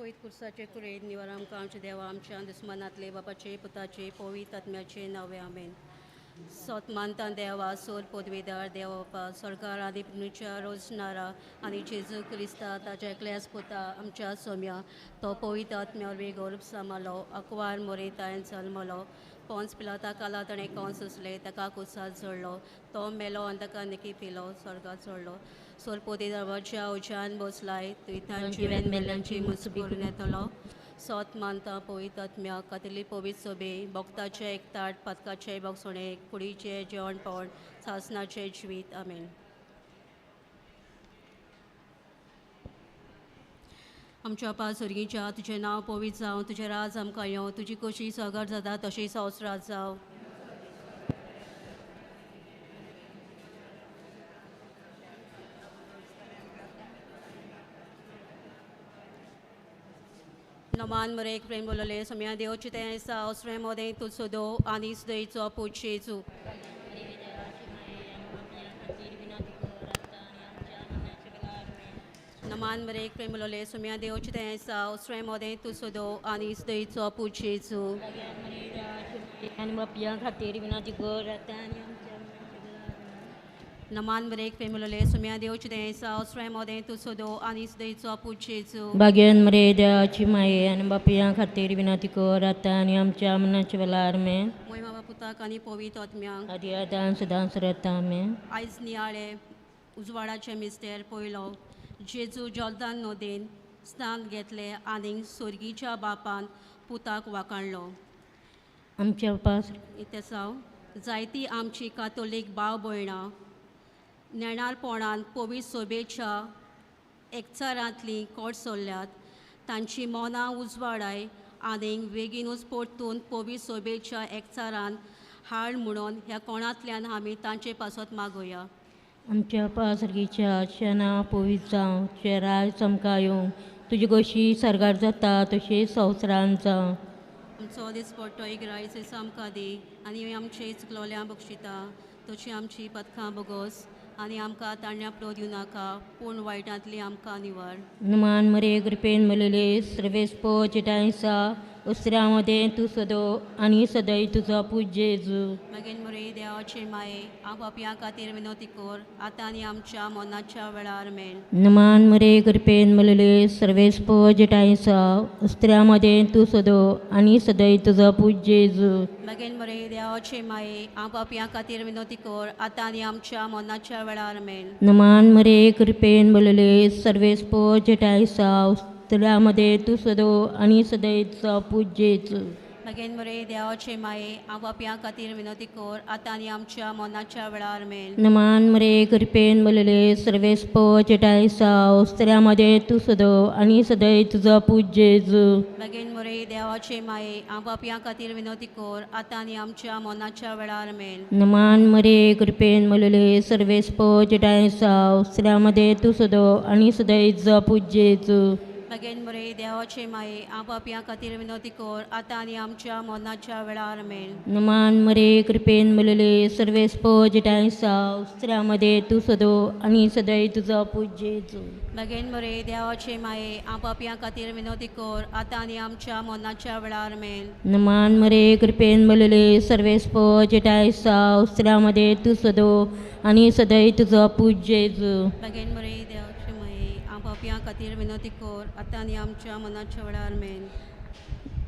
पवित्र कुर्साचे कुरेद निवार आमकां आमच्या देवा आमच्या दुस्मनांतले बापाचे पुताचे पवित्र आत्म्याचे नांवे आमेन. सोत मानता देवा सोर पदवीदार देवा सरकार आनी पुनच्या रोजनारा आनी जेजू क्रिस्ता ताच्या एकल्याच पुता आमच्या सोम्या तो पवित्र आत्म्या वरवीं गौरव सांबाळलो अकवार मोरेतायन जल्मलो पोंस पिलाता काला ताणें कोंस उसले ताका कुसात जोडलो तो मेलो आनी ताका निकी पिलो स्वर्गात चडलो सोर पदवीदाराच्या उज्यान बसलाय थंय जिवेन मेल्ल्यांची मुसबी करून येतलो. सोत मानता पवित्र आत्म्या कातली पवित्र सोबे भक्ताचें एक ताट पातकाचें बोगसणें कुडीचें जेवणपण सासनाचें जिवीत आमेन. आमच्या पा सर्गीच्या तुजें नांव पवित्र जावं तुजें राज आमकां येवं तुजी कशी सगर जाता तशी संवसारांत जावं. नमान मरेक प्रेम बोलले सोम्या देवची तें आसा अवसरे मोदें तूं सदो आनी सदयचो पूत जेजू. नमान मरेक प्रेम बोलले सोम्या देवची तें आसा अवसरे मोदें तूं सदो आनी सदयचो पूत जेजू. आनी बापया खातीर विनंती कर आतां आनी आमच्या. नमान मरेक प्रेम बोलले सोम्या देवची तें आसा अवसरे मोदें तूं सदो आनी सदयचो पूत जेजू. भाग्यान मरे देवाची माये आनी बापया खातीर विनंती कर आतां आनी आमच्या मरणाच्या वेळार आमेन. मोय बाबा पुताक आनी पवित्र आत्म्यांक आदी आदान सदां सरता आमेन. आयज नियाळे उजवाडाचे मिस्तेर पयलो जेजू जॉर्दान नदीन स्नान घेतलें आनी सोर्गीच्या बापान पुताक वाकाणलो. आमच्या पास इतेसांव जायती आमची कातोलीक भाव भयणां नेणारपणान पवित्र सोबेच्या एकचारांतलीं कोट सोडल्यात तांची मनां उजवाडाय आनी बेगीनूच परतून पवित्र सोबेच्या एकचारान हाड म्हणून ह्या कोणांतल्यान आमी तांचे पासत मागोया. आमच्या पासर्गीच्या शेणा पवित्र जावं तुजें राज आमकां येवं तुजी कशी सर्गार जाता तशी संवसारान जावं. आमचो दिसपट्टो एक रायस आमकां दी आनी आमचे चुकलोल्या बक्षिता तशी आमची पथकां बोगोस आनी आमकां ताण्या प्रो दिवं नाका पूण वायटांतली आमकां निवार. मान मरे कृपेन मलेले सर्वेस्पो चिटायसा उसऱ्या मदें तूं सदो आनी सदैव तुजो पूत जेजू. मागीर मरे देवाचे माये हांव पापयां खातीर विनवती कर आतां आनी आमच्या मरणाच्या वेळार मेन. मान मरे कृपेन मलेले सर्वेस्पो चिटायसा उसऱ्या मदें तूं सदो आनी सदैव तुजो पूत जेजू. मागीर मरे देवाचे माये हांव पापयां खातीर विनवती कर आतां आनी आमच्या मरणाच्या वेळार मेन. नमान मरे कृपेन बोलले सर्वेस्पो जेटायसा उसऱ्या मदें तूं सदो आनी सदैव तुजो पूत जेजू. मागीर मरे देवाचे माये हांव पापयां खातीर विनवती कर आतां आनी आमच्या मरणाच्या वेळार मेन. नमान मरे कृपेन बोलले सर्वेस्पो जेटायसा उसऱ्या मदें तूं सदो आनी सदैव तुजो पूत जेजू. मागीर मरे देवाचे माये हांव पापयां खातीर विनवती कर आतां आनी आमच्या मरणाच्या वेळार मेन. नमान मरे कृपेन बोलले सर्वेस्पो जेटायसा उसऱ्या मदें तूं सदो आनी सदैव तुजो पूत जेजू. मागीर मरे देवाचे माये हांव पापयां खातीर विनवती कर आतां आनी आमच्या मरणाच्या वेळार मेन. नमान मरे कृपेन बोलले सर्वेस्पो जेटायसा उसऱ्या मदें तूं सदो आनी सदैव तुजो पूत जेजू. मागीर मरे देवाचे माये हांव पापयां खातीर विनवती कर आतां आनी आमच्या मरणाच्या वेळार मेन. नमान मरे कृपेन बोलले सर्वेस्पो जेटायसा उसऱ्या मदें तूं सदो आनी सदैव तुजो पूत जेजू. मागीर मरे देवाचे माये हांव पापयां खातीर विनवती कर आतां आनी आमच्या मरणाच्या वेळार मेन.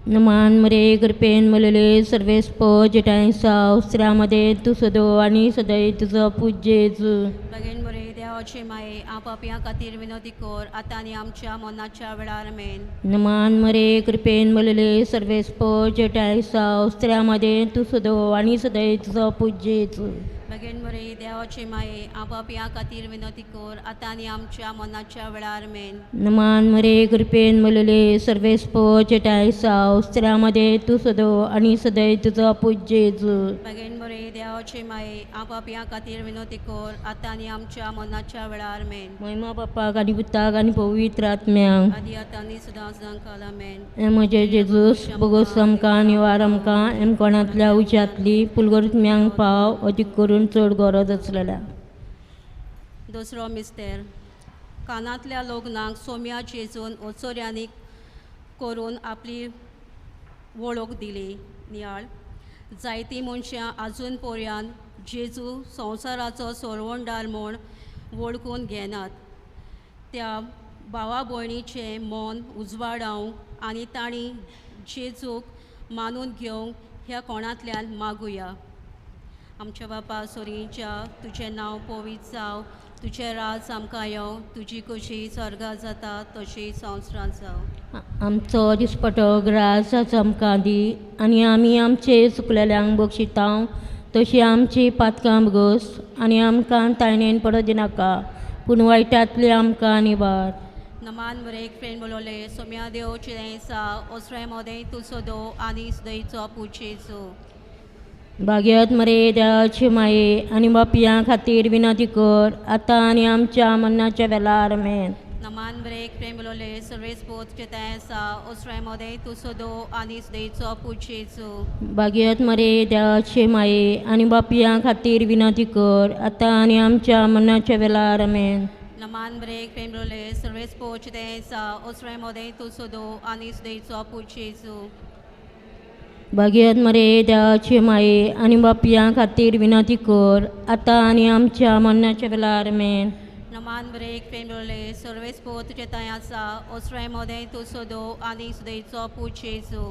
नमान मरे कृपेन बोलले सर्वेस्पो जेटायसा उसऱ्या मदें तूं सदो आनी सदैव तुजो पूत जेजू. मागीर मरे देवाचे माये हांव पापयां खातीर विनवती कर आतां आनी आमच्या मरणाच्या वेळार मेन. नमान मरे कृपेन बोलले सर्वेस्पो जेटायसा उसऱ्या मदें तूं सदो आनी सदैव तुजो पूत जेजू. मागीर मरे देवाचे माये हांव पापयां खातीर विनवती कर आतां आनी आमच्या मरणाच्या वेळार मेन. नमान मरे कृपेन बोलले सर्वेस्पो जेटायसा उसऱ्या मदें तूं सदो आनी सदैव तुजो पूत जेजू. मागीर मरे देवाचे माये हांव पापयां खातीर विनवती कर आतां आनी आमच्या मरणाच्या वेळार मेन. महिमा बापाक आनी पुताक आनी पवित्र आत्म्यांक आदी आतां आनी सदां सदां काल आमेन. हे म्हजे जेजूस बोगोस आमकां निवार आमकां एम कोणांतल्या उज्यांतली पुलगुरत्म्यांक पाव अदीक करून चड गरज आसलेल्या. दुसरो मिस्तेर कानांतल्या लग्नाक सोम्या जेजून ओचोऱ्यांनी करून आपली वळख दिली. नियाळ जायतीं मनशां आजून पर्यंत जेजू संवसाराचो सोरवणदार म्हूण वळखून घेनात. त्या भावा भयणीचें मन उजवाडावंक आनी तांणी जेजूक मानून घेवंक ह्या कोणांतल्यान मागुया. आमच्या बापा सोरीच्या तुजें नांव पवित्र जावं, तुजें राज आमकां येवं, तुजी कशी स्वर्गात जाता तशी संवसारांत जावं. आमचो दिसपटो ग्रास आमकां दी आनी आमी आमचे चुकलेल्यांक बक्षिता तशी आमची पातकां भोगस आनी आमकां तायणेन पडो दिनाका पूण वायटांतली आमकां निवार. नमान बरेक फ्रेंड बोलवले सोम्या देव चिरेंसा ओसरे मोदें तूं सदो आनी सदयचो पुजेचो. भाग्यत मरे देवाची माये आनी बापयां खातीर विनंती कर आतां आनी आमच्या मरणाच्या वेळार. आमेन. नमान बरेक प्रेम बोलवले सर्वेस पोत चेतायसा ओसरे मोदें तूं सदो आनी सदयचो पुजेचो. भाग्यत मरे देवाची माये आनी बापयां खातीर विनंती कर आतां आनी आमच्या मरणाच्या वेळार. आमेन. नमान बरेक प्रेम बोलवले सर्वेस पोत चेतायसा ओसरे मोदें तूं सदो आनी सदयचो पुजेचो. भाग्यत मरे देवाची माये आनी बापयां खातीर विनंती कर आतां आनी आमच्या मरणाच्या वेळार. आमेन. नमान बरेक प्रेम बोलवले सर्वेस पोत चेतायसा ओसरे मोदें तूं सदो आनी सदयचो पुजेचो.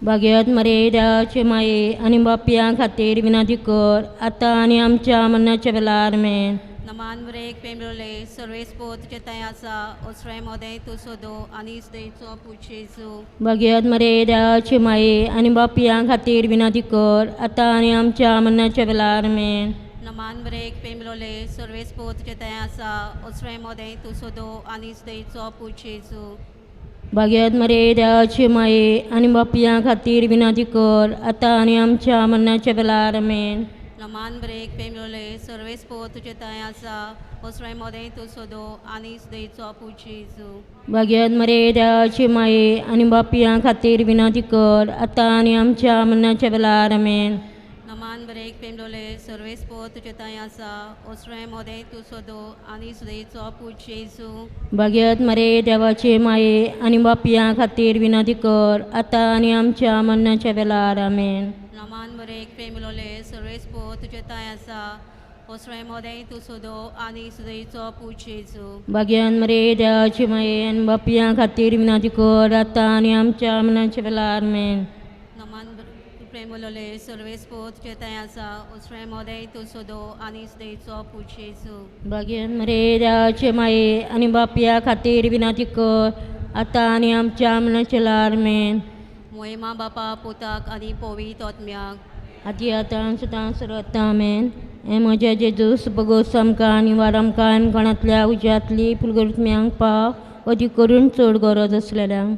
भाग्यत मरे देवाची माये आनी बापयां खातीर विनंती कर आतां आनी आमच्या मरणाच्या वेळार. आमेन. नमान बरेक प्रेम बोलवले सर्वेस पोत चेतायसा ओसरे मोदें तूं सदो आनी सदयचो पुजेचो. भाग्यत मरे देवाची माये आनी बापयां खातीर विनंती कर आतां आनी आमच्या मरणाच्या वेळार. आमेन. नमान बरेक प्रेम बोलवले सर्वेस पोत चेतायसा ओसरे मोदें तूं सदो आनी सदयचो पुजेचो. भाग्यत मरे देवाची माये आनी बापयां खातीर विनंती कर आतां आनी आमच्या मरणाच्या वेळार. आमेन. नमान बरेक प्रेम बोलवले सर्वेस पोत चेतायसा ओसरे मोदें तूं सदो आनी सदयचो पुजेचो. भाग्यत मरे देवाची माये आनी बापयां खातीर विनंती कर आतां आनी आमच्या मरणाच्या वेळार. आमेन. नमान बरेक प्रेम बोलवले सर्वेस पोत चेतायसा ओसरे मोदें तूं सदो आनी सदयचो पुजेचो. भाग्यत मरे देवाची माये आनी बापयां खातीर विनंती कर आतां आनी आमच्या मरणाच्या वेळार. आमेन. नमान बरेक प्रेम बोलवले सर्वेस पोत चेतायसा ओसरे मोदें तूं सदो आनी सदयचो पुजेचो. भाग्यान मरे देवाची माये आनी बापयां खातीर विनंती कर आतां आनी आमच्या मरणाच्या वेळार. आमेन. नमान प्रेम बोलवले सर्वेस पोत चेतायसा ओसरे मोदें तूं सदो आनी सदयचो पुजेचो. भाग्यान मरे देवाची माये आनी बापया खातीर विनंती कर आतां आनी आमच्या मरणाच्या वेळार. आमेन. मोहिमा बापा पुताक आनी पवित्र आत्म्याक आती आतां सदां सर्वता. आमेन. हे म्हज्या जेजूस बगोस आमकां आनी वार आमकां कोणांतल्या उज्यांतली फुलगर्जम्यांक पाव अदीक करून चड गरज आसलेल्यांक.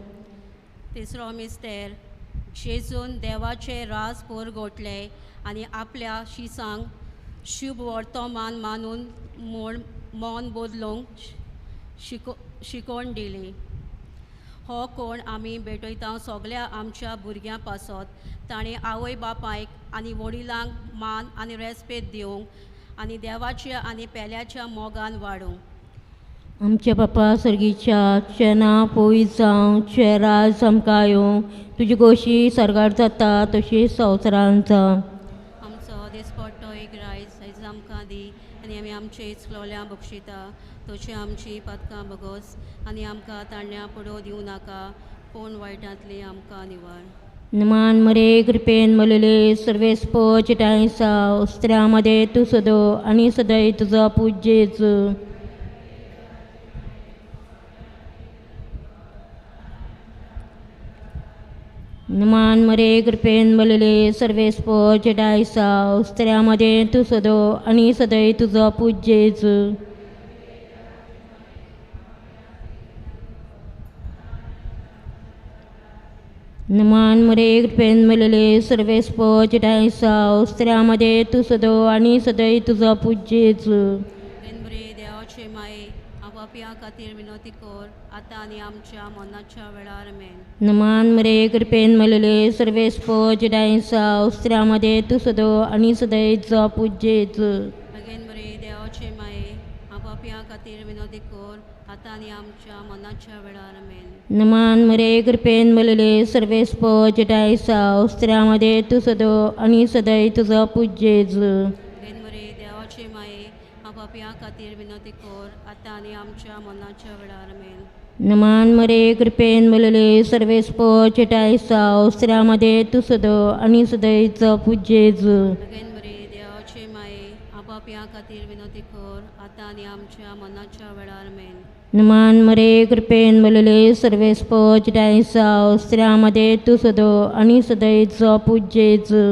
तिसरो मिस्तेर जेजून देवाचे राज पुरगोटले आनी आपल्या शिसांक शुभ वर्तमान मानून म्हूण मन बदलूंक शिकोवन दिली. हो कोण आमी भेटयता सगल्या आमच्या भुरग्यां पासत ताणें आवय बापायक आनी वडिलांक मान आनी रेस्पेद दिवंक आनी देवाच्या आनी पेल्याच्या मोगान वाडूंक. आमच्या बापा सर्गीच्या तुजें नांव पवित्र जावं, तुजें राज आमकां येवं, तुजी गोशी सर्गार जाता तशी संवसारांत जावं. आमचो दिसपट्टो एक रायस आयज आमकां दी आनी आमी आमचे इचलोल्या बक्षिता तशी आमची पातकां बगोस आनी आमकां ताण्या पडो दिवं नाका पूण वायटांतली आमकां निवार. मान मरे कृपेन मलले सर्वेस पोच टायसा स्त्र्यां मदें तूं सदो आनी सदैव तुजो पूत जेजू. मान मरे कृपेन मलले सर्वेस पोच टायसा स्त्र्यां मदें तूं सदो आनी सदैव तुजो पूत जेजू. मान मरे कृपेन मलले सर्वेस पोच टायसा स्त्र्यां मदें तूं सदो आनी सदैव तुजो पूत जेजू. बरे देवाचे माये आपापया खातीर विनवती कर आतां आनी आमच्या मरणाच्या वेळार. आमेन. नमान मरे कृपेन मलले सर्वेस पोच टायसा स्त्र्यां मदें तूं सदो आनी सदैव तुजो पूत जेजू. अगेन बरे देवाचे माये पापयां खातीर विनोदी कर आतां आनी आमच्या मनाच्या वेळार आमेन. नमान मरे कृपेन मलले सर्वेस्पो जटाय साव स्त्र्यामध्ये तूं सदो आनी सदाय तुजो पूज जेजू. मरे देवाचे माये पापयां खातीर विनोदी कर आतां आनी आमच्या मनाच्या वेळार आमेन. नमान मरे कृपेन मलले सर्वेस्पो जटाय साव स्त्र्यामध्ये तूं सदो आनी सदायचो पूज जेजू. मरे देवाचे माये पापयां खातीर विनोदी कर आतां आनी आमच्या मनाच्या वेळार आमेन. नमान मरे कृपेन मलले सर्वेस्पो जटाय साव स्त्र्यामध्ये तूं सदो आनी सदायचो पूज जेजू.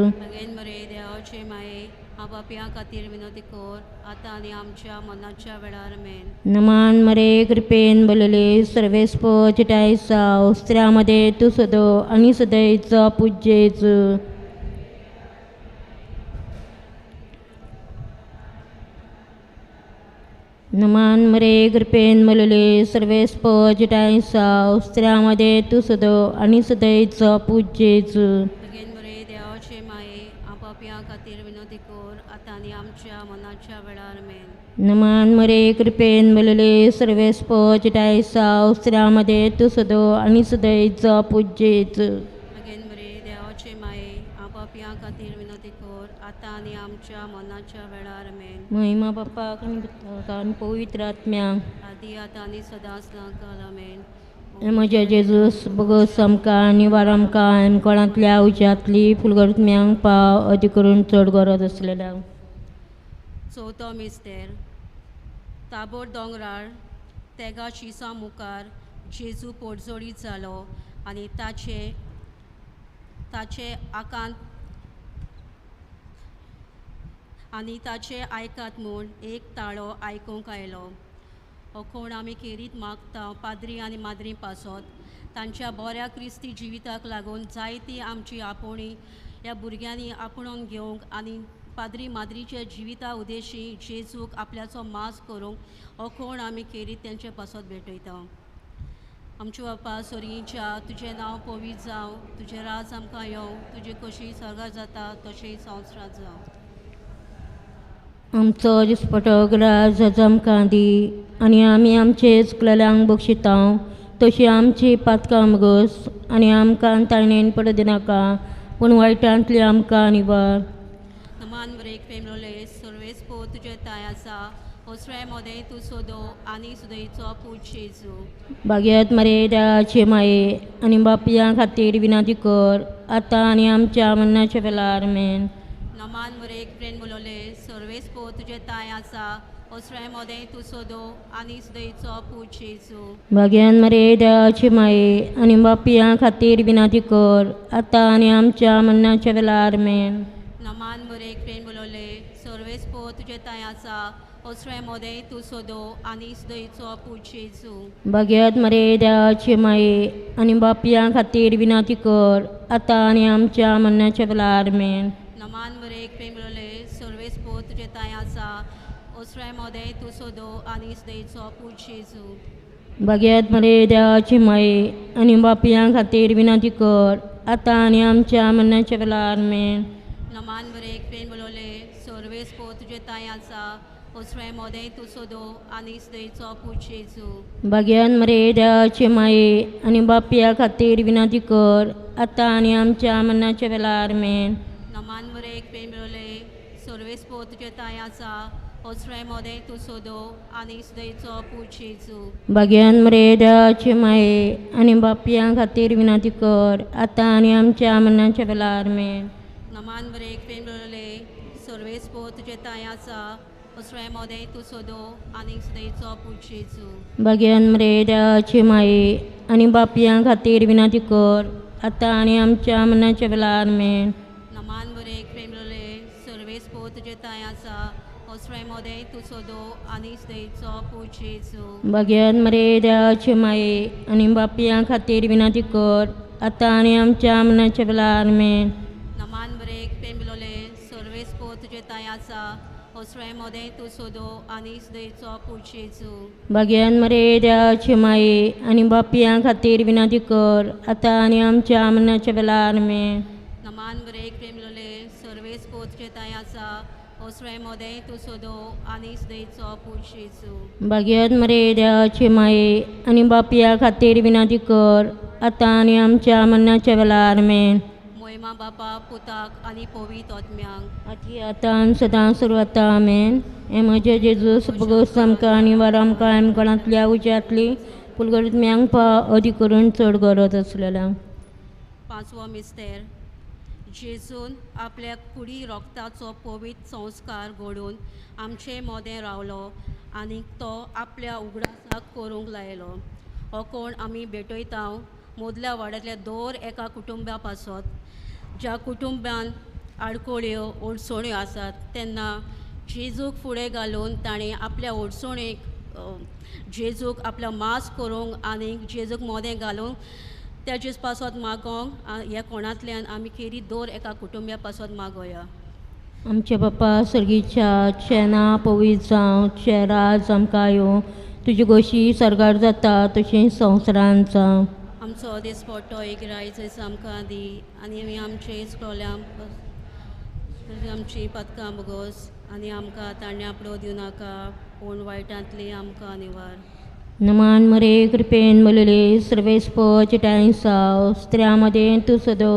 मरे देवाचे माये पापयां खातीर विनोदी कर आतां आनी आमच्या मनाच्या वेळार आमेन. नमान मरे कृपेन बलले सर्वेस्पो जटाय साव स्त्र्यामध्ये तूं सदो आनी सदायचो पूज जेजू. नमान मरे कृपेन मलले सर्वेस्पो जटाय साव स्त्र्यामध्ये तूं सदो आनी सदायचो पूज जेजू. मरे देवाचे माये पापयां खातीर विनोदी कर आतां आनी आमच्या मनाच्या वेळार आमेन. नमान मरे कृपेन मलले सर्वेस्पो जटाय साव स्त्र्यामध्ये तूं सदो आनी सदायचो पूज जेजू. मरे देवाचे माये पापयां खातीर विनोदी कर आतां आनी आमच्या मनाच्या वेळार आमेन. महिमा बाप्पाक आनी पुताक आनी पवित्र आत्म्याक आदी आतां आनी सदांच काल आमेन. म्हज्या जेजूस बगस आमकां निवार आमकां कोणांतल्या उज्यांतली फुलगर्तम्यांक पाव अदी करून चड गरज आसलेल्या. चवथो मिस्तेर. ताबोर दोंगरार तेगा शिसां मुखार जेजू पोटजोडीत जालो आनी ताचे ताचे आकांत आनी ताचे आयकात म्हूण एक ताळो आयकूंक आयलो. हो कोण आमी खेरीत मागता पाद्री आनी माद्री पासत तांच्या बऱ्या क्रिस्ती जिविताक लागून जायती आमची आपोवणी ह्या भुरग्यांनी आपणोवन घेवंक आनी पाद्री माद्रीच्या जिविता उदेशी जेजूक आपल्याचो मास करूंक हो कोण आमी खेरीत तेंचे पासत भेटयता. आमच्या बापा सोरयेच्या तुजें नांव पवित्र जावं, तुजें राज आमकां येवं, तुजी कशी सर्गार जाता तशें संवसारांत जावं. आमचो दिसपटो ग्रास आमकां दी आनी आमी आमचे चुकलेल्यांक बक्षिता तशी आमची पातकां बगस आनी आमकां ताणेन पडू दिनाका पूण वायटांतली आमकां निवार. नमान ब्रेक फेमलोले सर्वेस पो तुजें ताय आसा ओसऱ्या मोदें तूं सोदो आनी सुदयचो पूत जेजू. बागेत मरे दयाचे माये आनी बापयां खातीर विनंती कर आतां आनी आमच्या मरणाच्या वेळार आमेन. नमान ब्रेक प्रेम बोलवले सर्वेस पो तुजें ताय आसा ओसऱ्या मोदें तूं सोदो आनी सुदयचो पूत जेजू. भाग्यान मरे दयाचे माये आनी बापयां खातीर विनंती कर आतां आनी आमच्या मरणाच्या वेळार आमेन. नमान ब्रेक प्रेम बोलवले सर्वेस पो तुजें ताय आसा ओसऱ्या मोदें तूं सोदो आनी सुदयचो पूत जेजू. भाग्यात मरे दयाचे माये आनी बापयां खातीर विनंती कर आतां आनी आमच्या मरणाच्या वेळार आमेन. नमान ब्रेक प्रेम बोलवले सर्वेस पो तुजें ताय आसा ओसऱ्या मोदें तूं सोदो आनी सुदयचो पूत जेजू. भाग्यात मरे देवाचे माये आनी बापयां खातीर विनंती कर आतां आनी आमच्या मरणाच्या वेळार आमेन. नमान ब्रेक प्रेम बोलवले सर्वेस पो तुजें ताय आसा ओसऱ्या मोदें तूं सोदो आनी सुदयचो पूत जेजू. भाग्यान मरे देवाचे माये आनी बापया खातीर विनंती कर आतां आनी आमच्या मरणाच्या वेळार आमेन. नमान ब्रेक प्रेम बोलवले सर्वेस पो तुजें ताय आसा ओसऱ्या मोदें तूं सोदो आनी सुदयचो पूत जेजू. भाग्यान मरे देवाचे माये आनी बापयां खातीर विनंती कर आतां आनी आमच्या मरणाच्या वेळार आमेन. नमान ब्रेक प्रेम बोलवले सर्वेस पो तुजें ताय आसा ओसऱ्या मोदें तूं सोदो आनी सुदयचो पूत जेजू. भाग्यान मरे देवाचे माये आनी बापयां खातीर विनंती कर आतां आनी आमच्या मरणाच्या वेळार आमेन. नमान ब्रेक प्रेम बोलवले सर्वेस पो तुजें ताय आसा ओसऱ्या मोदें तूं सोदो आनी सुदयचो पूत जेजू. भाग्यान मरे देवाचे माये आनी बापयां खातीर विनंती कर आतां आनी आमच्या मरणाच्या वेळार आमेन. नमान ब्रेक प्रेम बोलवले सर्वेस पो तुजें ताय आसा ओसऱ्या मोदें तूं सोदो आनी सुदयचो पूत जेजू. भाग्यान मरे देवाचे माये आनी बापयां खातीर विनंती कर आतां आनी आमच्या मरणाच्या वेळार आमेन. नमान ब्रेक प्रेम बोलवले सर्वेस पो तुजें ताय आसा ओसरे मोदें तूं सोदो आनी सदैचो पूत जेजू. भाग्यत मरे देवाची माये आनी बापया खातीर विनंती कर आतां आनी आमच्या मरणाच्या वेळार आमेन. मोयमा बापा पुताक आनी पवित्र आत्म्यांक. आती आतां आनी सदां सुरवाता आमेन. हे म्हजे जेजूस बगोस आमकां आनी वार आमकां आमकणांतल्या उज्यांतली पुलगुरत्म्यांक पाव अदी करून चड गरज आसलेल्या. पांचवो मिस्तेर. जेजून आपल्या कुडी रोगताचो पवित्र संस्कार घडोवन आमचे मोदें रावलो आनी तो आपल्या उगडासाक करूंक लायलो. हो कोण आमी भेटयता मोदल्या वाड्यांतल्या दर एका कुटुंबा पासत, ज्या कुटुंबान आडकोळ्यो अडचण्यो आसात तेन्ना जेजूक फुडें घालून ताणें आपल्या अडचणेक जेजूक आपलो मास करूंक आनी जेजूक मोदें घालूंक त्या पासत मागोंक ह्या कोणांतल्यान आमी खेरीत दर एका कुटुंबा पासत मागोया. आमचे बापा सर्गीच्या चेना पवित्र जावं, तुजें राज आमकां येवं, तुजी गोशी सर्गार जाता तशी संवसारान जावं. आमचो दिसपट्टो एक रायच आमकां दी आनी आमी आमचे स्कॉल्या आमची पदकां बगोस आनी आमकां ताण्या आपलो दिवं नाका पूण वायटांतली आमकां निवार. नमान मरे कृपेन मलले सर्वेस्पो चिटाय साव स्त्रियां मदें तूं सदो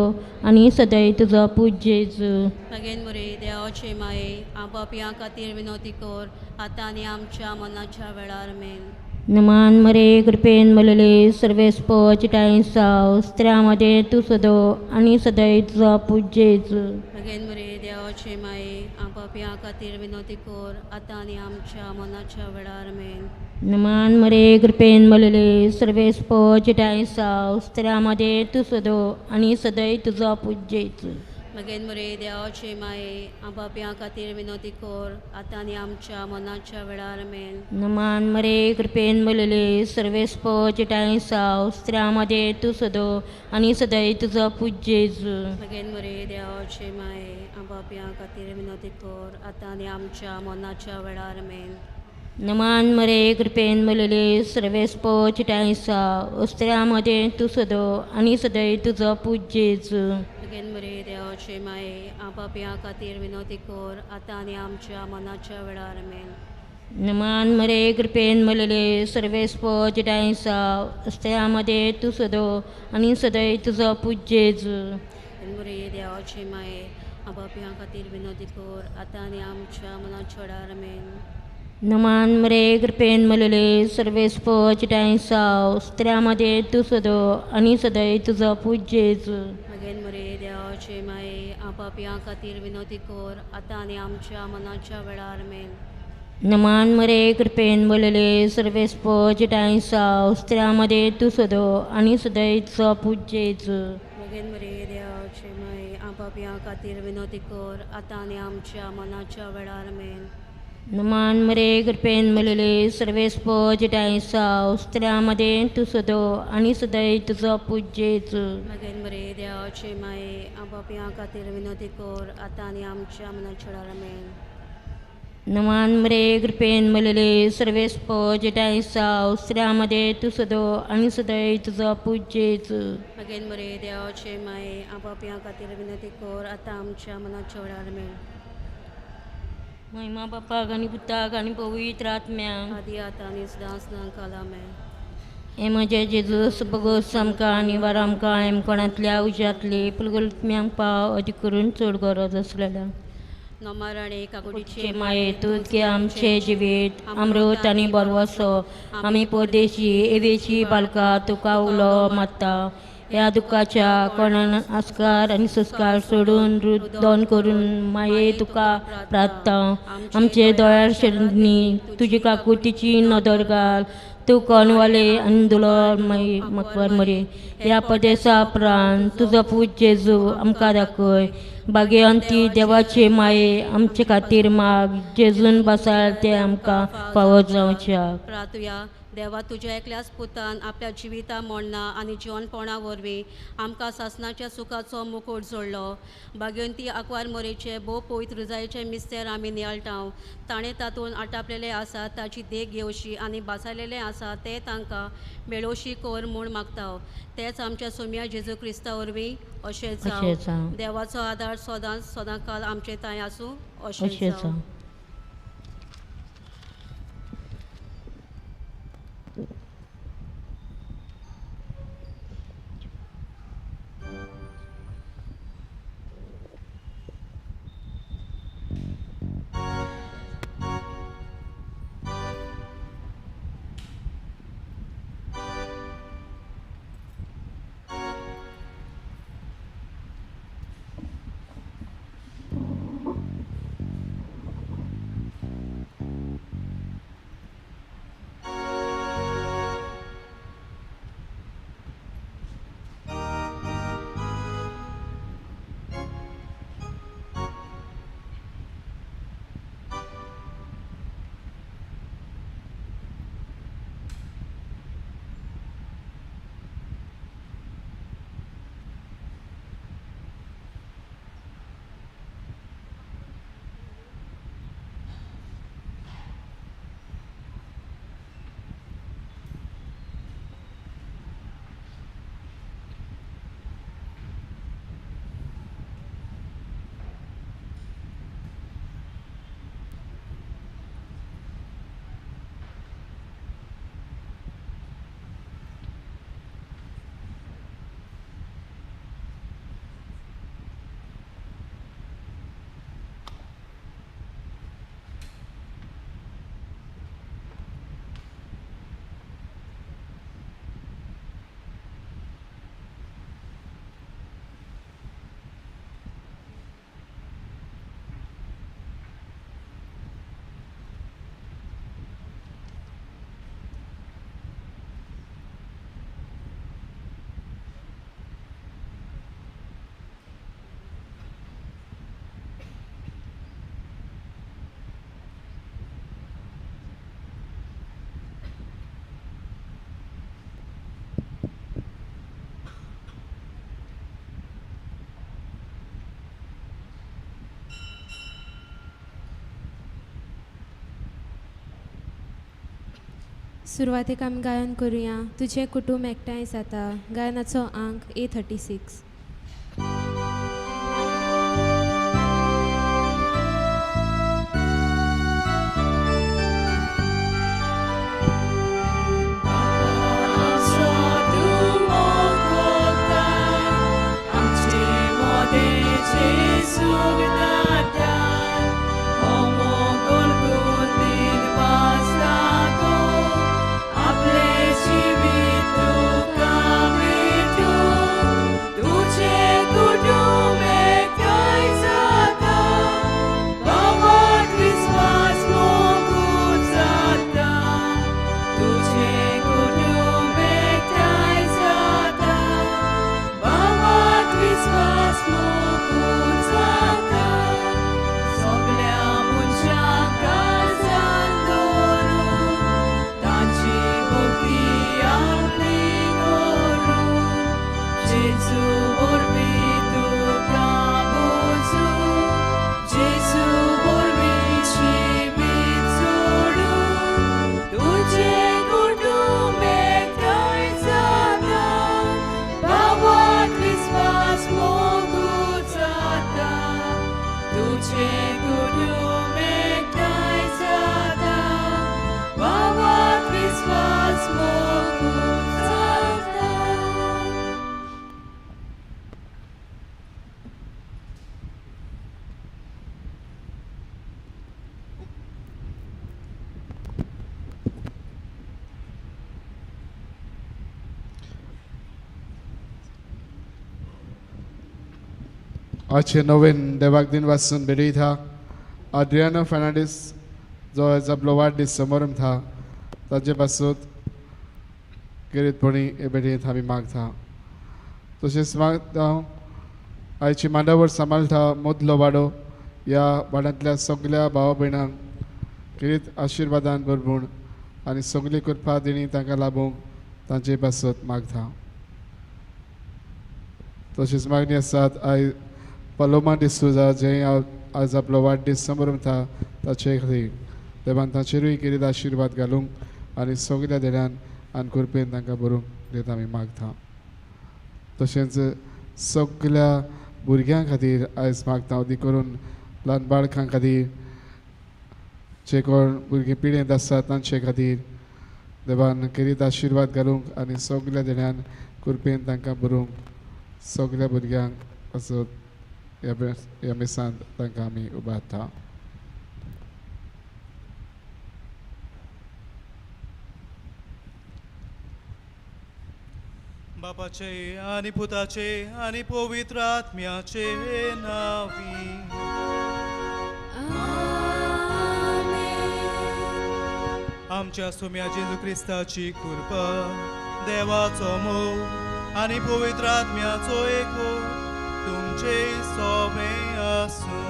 आनी सदैव तुजो पूत जेजू. मागीर मरे देवाचे माये आपापया खातीर विनवती कर आतां आनी आमच्या मनाच्या वेळार मेन. नमान मरे कृपेन मलले सर्वेस्पो चिटाय साव स्त्रियां मदें तूं सदो आनी सदैव तुजो पूत जेजू. मागीर मरे देवाचे माये आपापया खातीर विनवती कर आतां आनी आमच्या मनाच्या वेळार मेन. नमान मरे कृपेन मलले सर्वेस्पो चिटाय साव स्त्रियां मदें तूं सदो आनी सदैव तुजो पूत जेजू. मागीर मरे देवाचे माये आपापया खातीर विनवती कर आतां आनी आमच्या मनाच्या वेळार मेन. नमान मरे कृपेन मलले सर्वेस्पो चिटाय साव स्त्रियां मदें तूं सदो आनी सदैव तुजो पूत जेजू. मागीर मरे देवाचे माये आपापया खातीर विनवती कर आतां आनी आमच्या मनाच्या वेळार मेन. नमान मरे कृपेन मलले सर्वेस्पो चिटाय साव स्त्रियां मदें तूं सदो आनी सदैव तुजो पूत जेजू. मागीर मरे देवाचे माये आपापया खातीर विनवती कर आतां आनी आमच्या मनाच्या वेळार मेन. नमान मरे कृपेन मलले सर्वेस्पो चिटाय साव स्त्रियां मदें तूं सदो आनी सदैव तुजो पूत जेजू. मरे देवाचे माये आपापया खातीर विनवती कर आतां आनी आमच्या मनाच्या वेळार मेन. नमान मरे कृपेन मलले सर्वेस्पो चिटाय साव स्त्रियां मदें तूं सदो आनी सदैव तुजो पूत जेजू. मागीर मरे देवाचे माये आपापया खातीर विनवती कर आतां आनी आमच्या मनाच्या वेळार मेन. नमान मरे कृपेन मलले सर्वेस्पो चिटाय साव स्त्रियां मदें तूं सदो आनी सदैव तुजो पूत जेजू. मागीर मरे देवाचे माये आपापया खातीर विनवती कर आतां आनी आमच्या मनाच्या वेळार मेन. नमान मरे कृपेन मलले सर्वेस्पो चिटाय साव स्त्रियां मदें तूं सदो आनी सदैव तुजो पूत जेजू. मागीर मरे देवाचे माये आपापया खातीर विनवती कर आतां आनी आमच्या मनाच्या वेळार मेन. नमान मरे कृपेन मलले सर्वेस्पो चिटाय साव स्त्रियां मदें तूं सदो आनी सदैव तुजो पूत जेजू. मागीर मरे देवाचे माये आपापया खातीर विनवती कर आतां आमच्या मनाच्या वेळार मेन. महिमा बापाक आनी पुताक आनी पवित्र आत्म्याक. आदी आतां आनी सदां सदां काला मेन. हे म्हजे जेजूस बगोस आमकां आनी वार आमकां एमकोणांतल्या उज्यांतली पुलगुलत्म्यांक पाव अदी करून चड गरज आसलेल्या. नोमाराणे काकुटीचे माये तूं गे आमचें जिवीत अमृत आनी बरवसो आमी परदेशी एवेची बालका तुका उलो मारता. ह्या दुख्खाच्या कोणान आस्कार आनी संस्कार सोडून रुदोन करून माये तुका प्रार्थना. आमचे दोळ्यार शरणी तुजी काकुतीची नदर घाल. तूं कोणवाले आनी दुलो मकवर मरे ह्या परदेसा उपरांत तुजो पूत जेजू आमकां दाखय. भाग्यवंती देवाचे माये आमचे खातीर माग जेजून बसाल ते आमकां फावो जावच्याक. प्रातुया. देवा तुज्या एकल्याच पुतान आपल्या जिविता मोडना आनी जिवनपणा वरवीं आमकां सासणाच्या सुखाचो मुकूट जोडलो. भाग्यवंती आंकवार मोरेचे भोव पवित्र रुजायेचे मिस्तेर आमी नियाळटा. ताणें तातूंत आटापलेले आसा ताची देख घेवशी आनी बासायलेले आसा ते तांकां मेळोवशी कर म्हूण मागता. तेच आमच्या सोम्या जेजू क्रिस्ता वरवीं अशें जावं. देवाचो आदार सदांच सदांकाल आमचे तांय आसूं अशें जावं. सुरवातेक आमी गायन करुया तुजें कुटुंब एकठांय जाता. गायनाचो आंक A36. आजचे नवीन देवाक दिन वाचून भेटयता आद्रियानो फर्नांडीस जो आयज आपलो वाडदीस समारंभ था ताजे पासून गिरीतपणी हे भेटयेंत आमी मागता. तशेंच मागता आयची मांडावर सांबाळटा मदलो वाडो ह्या वाड्यांतल्या सगळ्या भावा भयणांक गिरीत आशिर्वादान भरपूर आनी सगली कृपा दिणी तांकां लाभूंक तांचे पासत मागता. तशीच मागणी आसात आयज पलोमा डिसोजा जे आज आपलो वाडदीस समरमता ताचे खातीर देवान तांचेरूय केरीत आशिर्वाद घालूंक आनी सगल्या देण्यान आनी कृपेन तांकां बरोवंक देत आमी मागता. तशेंच सगल्या भुरग्यां खातीर आयज मागता, अदी करून ल्हान बाळकां खातीर जे कोण भुरगीं पिडेंत आसात तांचे खातीर देवान केरीत आशिर्वाद घालूंक आनी सगल्या देण्यान कृपेन तांकां बरोवंक सगल्या भुरग्यांक असो ह्या मिसांत तांकां आमी उबारता. बापाचे आनी पुताचे आनी पवित्र आत्म्याचे नांवी. आमच्या सोम्या जेजू क्रिस्ताची कृपा, देवाचो मोग आनी पवित्र आत्म्याचो एको तुमचे सोबे आसूं.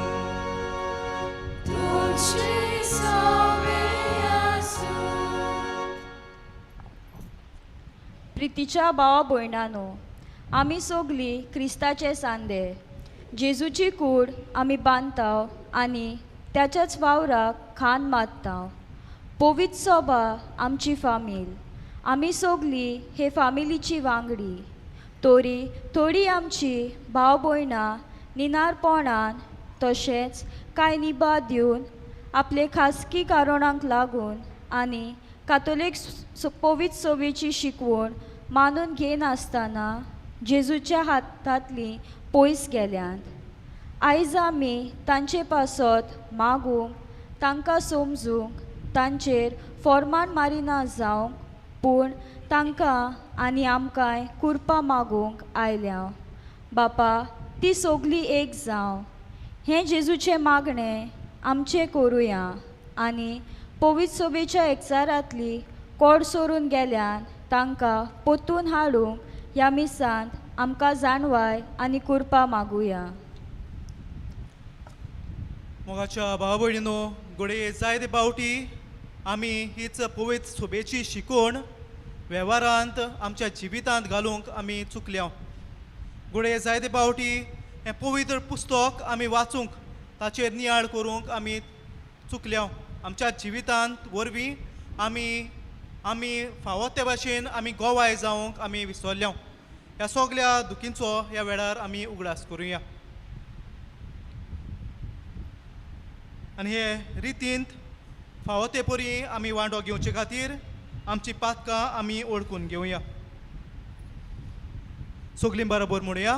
तुमचे सोबे आसूं. प्रितीच्या भावा भयणानो, आमी सगलीं क्रिस्ताचे सांदे. जेजूची कूड आमी बांदता आनी त्याच्याच वावराक खान मारता. पवित्र सोबा आमची फामील, आमी सगलीं हे फामिलीची वांगडी. तरी थोडी आमची भाव भयणां निनारपणान तशेंच कांय निभा दिवन आपले खासगी कारणांक लागून आनी कातोलीक पवित्र सभेची शिकवण मानून घेनासतना जेजूच्या हातांतली पयस गेल्यांत. आयज आमी तांचे पासत मागूंक, तांकां समजूंक, तांचेर फॉर्मान मारिना जावंक, पूण तांकां आनी आमकांय कुरपा मागूंक आयल्या. बापा, ती सगली एक जावं हें जेजूचें मागणें आमचें करुया आनी पवित्र सभेच्या एकचारांतली कोड सोरून गेल्यान तांकां पोतून हाडूंक ह्या मिसांत आमकां जाणवाय आनी कुरपा मागुया. मोगाच्या भाव भयणीनो, घडये जायते फावटी आमी हीच पवित्र सभेची शिकवण वेव्हारांत आमच्या जिवितांत घालूंक आमी चुकल्या. घडये जायते फावटी हें पवित्र पुस्तक आमी वाचूंक, ताचेर नियाळ करूंक आमी चुकल्या. आमच्या जिवितांत वरवीं आमी आमी फावो ते भाशेन आमी गोवाय जावंक आमी विसरल्या. ह्या सगल्या दुखींचो ह्या वेळार आमी उगडास करुया आनी हे रितींत फावो ते परी आमी वांटो घेवचे खातीर आमची पातकां आमी ओळखून घेवया. सगलीं बरोबर म्हणुया,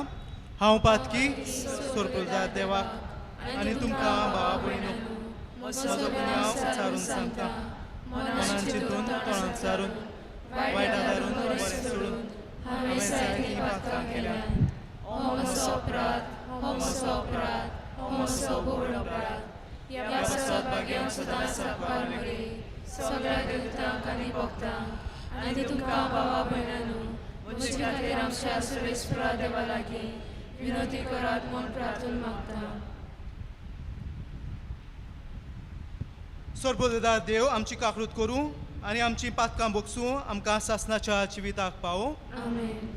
हांव पातकी सोरपुजा देवाक आनी तुमकां भावा भयणीनो म्हजो गुन्यांव उच्चारून सांगता. मनान चिंतून, तोंडान सारून, वायट आदारून बरें सोडून हांवें सारकीं पातकां केल्यांत. हो म्हजो अपराध, हो म्हजो अपराध, हो म्हजो व्हड अपराध. ह्या पासत भाग्यां सदांच साकवार मरे सगळ्या देवतांक आनी भक्तांक आनी तुमकां भावा भयणांनो म्हजे खातीर आमच्या सर्वेस्परा देवा लागीं विनोती करात म्हूण प्रार्थना मागता. सर्वोदय देव आमची काकृत करूं आनी आमची पातकां बोगसूं, आमकां सासनाच्या जिविताक पावो. आमेन.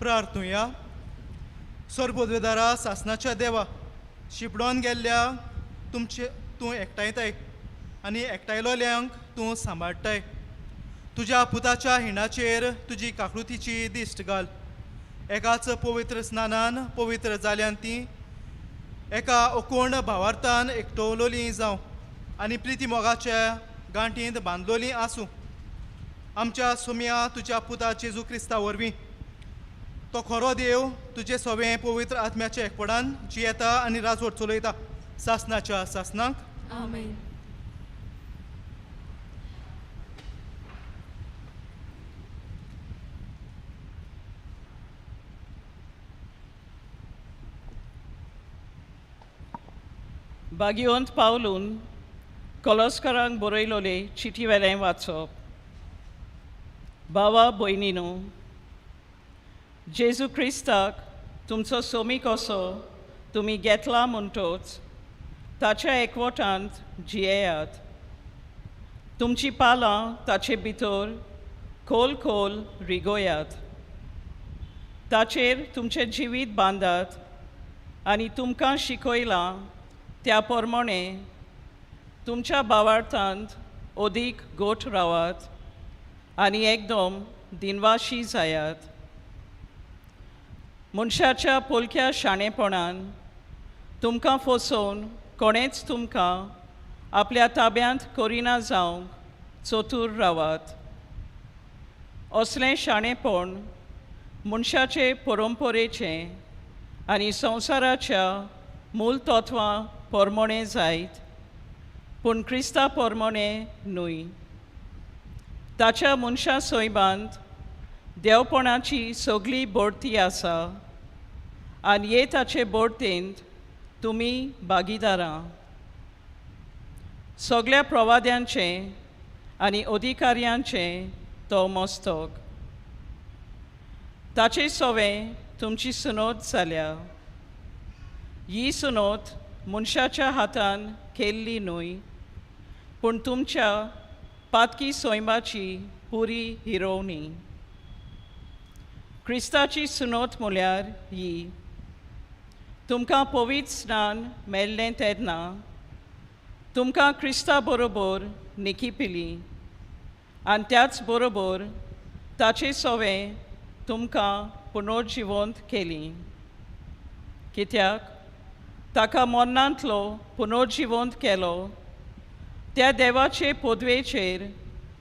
प्रार्थनुया. सर्वोदयदारा सासनाच्या देवा, शिपडोन गेल्ल्या तुमचे तूं एकठांयताय आनी एकठांयलोल्यांक तूं सांबाळटाय. तुज्या पुताच्या हिंडाचेर तुजी काकृतीची दिश्ट घाल. एकाच पवित्र स्नानान पवित्र जाल्यान ती एका ओकोण भावार्थान एकटवलोली जावं आनी प्रिती मोगाच्या गांठींत बांदलोली आसूं. आमच्या सोम्या तुज्या पुता जेजू क्रिस्ता वरवीं तो खरो देव तुजे सवें पवित्र आत्म्याच्या एकवटान जियेता आनी राजवट चलयता सासनाच्या सासनाक. आमेन. बागिवंत पावलून कलस्करांक बरयलोले चिटी वेलें वाचप. बावा भयणीनो, जेजू क्रिस्ताक तुमचो सोमी कसो तुमी घेतला म्हणटोच ताच्या एकवटांत जियेयात. तुमची पालां ताचे भितर खोल खोल रिगोयात. ताचेर तुमचें जिवीत बांदात आनी तुमकां शिकयलां त्या प्रमाणे तुमच्या भावार्थांत अदीक गोठ रावात आनी एकदम दिनवाशी जायात. मनशाच्या पोलक्या शाणेपणान तुमकां फसोवन कोणेच तुमकां आपल्या ताब्यांत करिना जावंक चतूर रावात. असलें शाणेपण मनशाचे परंपरेचें आनी संवसाराच्या मूल तत्वां प्रमाणे जायत, पूण क्रिस्ता प्रमाणे न्हय. ताच्या मनशा सैबांत देवपणाची सगळी बढती आसा आनी हे ताचे बढतेंत तुमी भागीदारां. सगळ्या प्रवाद्यांचें आनी अधिकाऱ्यांचें तो मस्तक. ताचे सवें तुमची सुनोत जाल्या. ही सुनोत मनशाच्या हातान केल्ली न्हय, पूण तुमच्या पातकी सैमाची पुरी हिरोवणी. क्रिस्ताची सुनोत म्हळ्यार ही, तुमकां पवित्र स्नान मेळ्ळें तेन्ना तुमकां क्रिस्ता बरोबर निकिपिली आनी त्याच बरोबर ताचे सवें तुमकां पुनर्जिवंत केली. कित्याक ताका मरणांतलो पुनर्जिवंत केलो त्या देवाचे पदवेचेर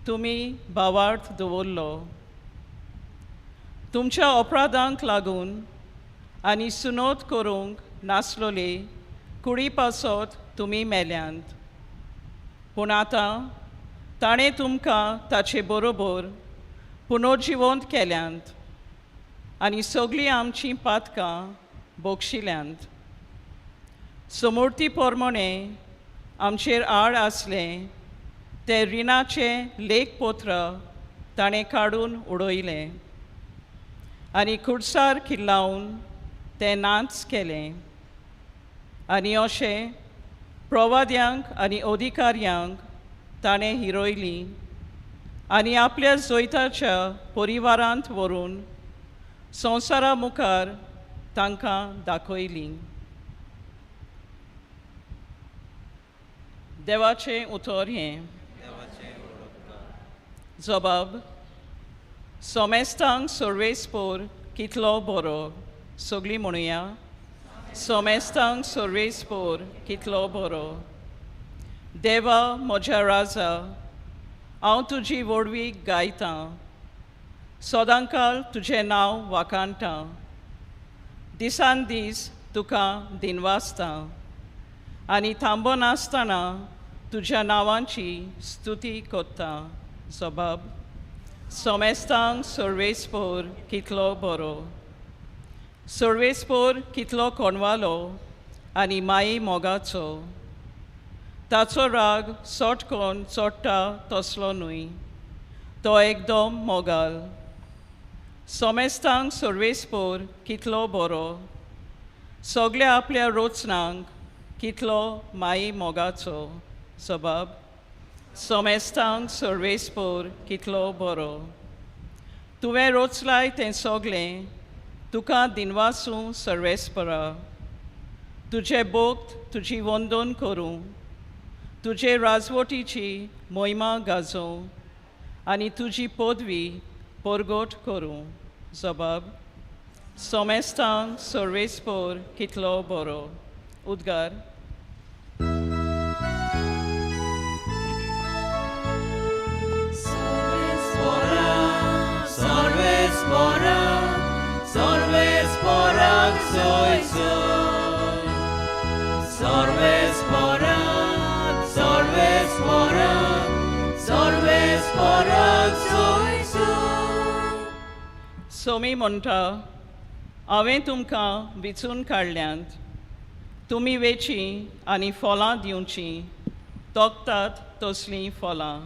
तुमी भावार्थ दवरलो. तुमच्या अपराधांक लागून आनी सुनोत करूंक नासलोले कुडी पासत तुमी मेल्यांत, पूण आतां ताणें तुमकां ताचे बरोबर पुनर्जिवंत केल्यांत आनी सगळीं आमचीं पातकां बक्षिल्यांत. समूर्ती प्रमाणे आमचेर आड आसलें तें रिणाचें लेखपत्र ताणें काडून उडयलें आनी खुर्सार किल्लावन तें नाच केलें. आनी अशें प्रवाद्यांक आनी अधिकाऱ्यांक ताणें हिरोयली आनी आपल्या जैताच्या परिवारांत व्हरून संवसारा मुखार तांकां दाखयली. देवाचें उतर हें. जबाब. सोमेस्तांक सर्वेस्पोर कितलो बरो. सगळीं म्हणुया, सोमेस्तांक सर्वेस्पोर कितलो बरो. देवा म्हज्या राजा, हांव तुजी व्हडवीक गायतां, सदांकाल तुजें नांव वाखाणटां, दिसान दीस तुका दिनवासतां आनी थांबनासतना तुज्या नांवाची स्तुती करता. जबाब. सोमेस्तांक सर्वेस्पोर कितलो बरो. सर्वेस्पोर कितलो कोणवालो आनी माई मोगाचो. ताचो राग सोटकोन चोडटा तसलो न्हय, तो एकदम मोगाल. सोमेस्तांक सर्वेस्पोर कितलो बरो. सगळ्या आपल्या रोचनांक कितलो माई मोगाचो. जबाब. सोमेस्तांक सर्वेस्पोर कितलो बरो. तुवें रोचलाय तें सगळें तुका दिनवासूं सर्वेस्परा. तुजें भक्त तुजी वंदन करूं, तुजे राजवटीची मोहिमा गाजोवं आनी तुजी पदवी परगट करूं. जबाब. सोमेस्तांक सर्वेस्पोर कितलो बरो. उद्गार. सोमी म्हणटा, हांवें तुमकां विचून काडल्यांत, तुमी वेचीं आनी फळां दिवचीं, तोखतात तसलीं फळां.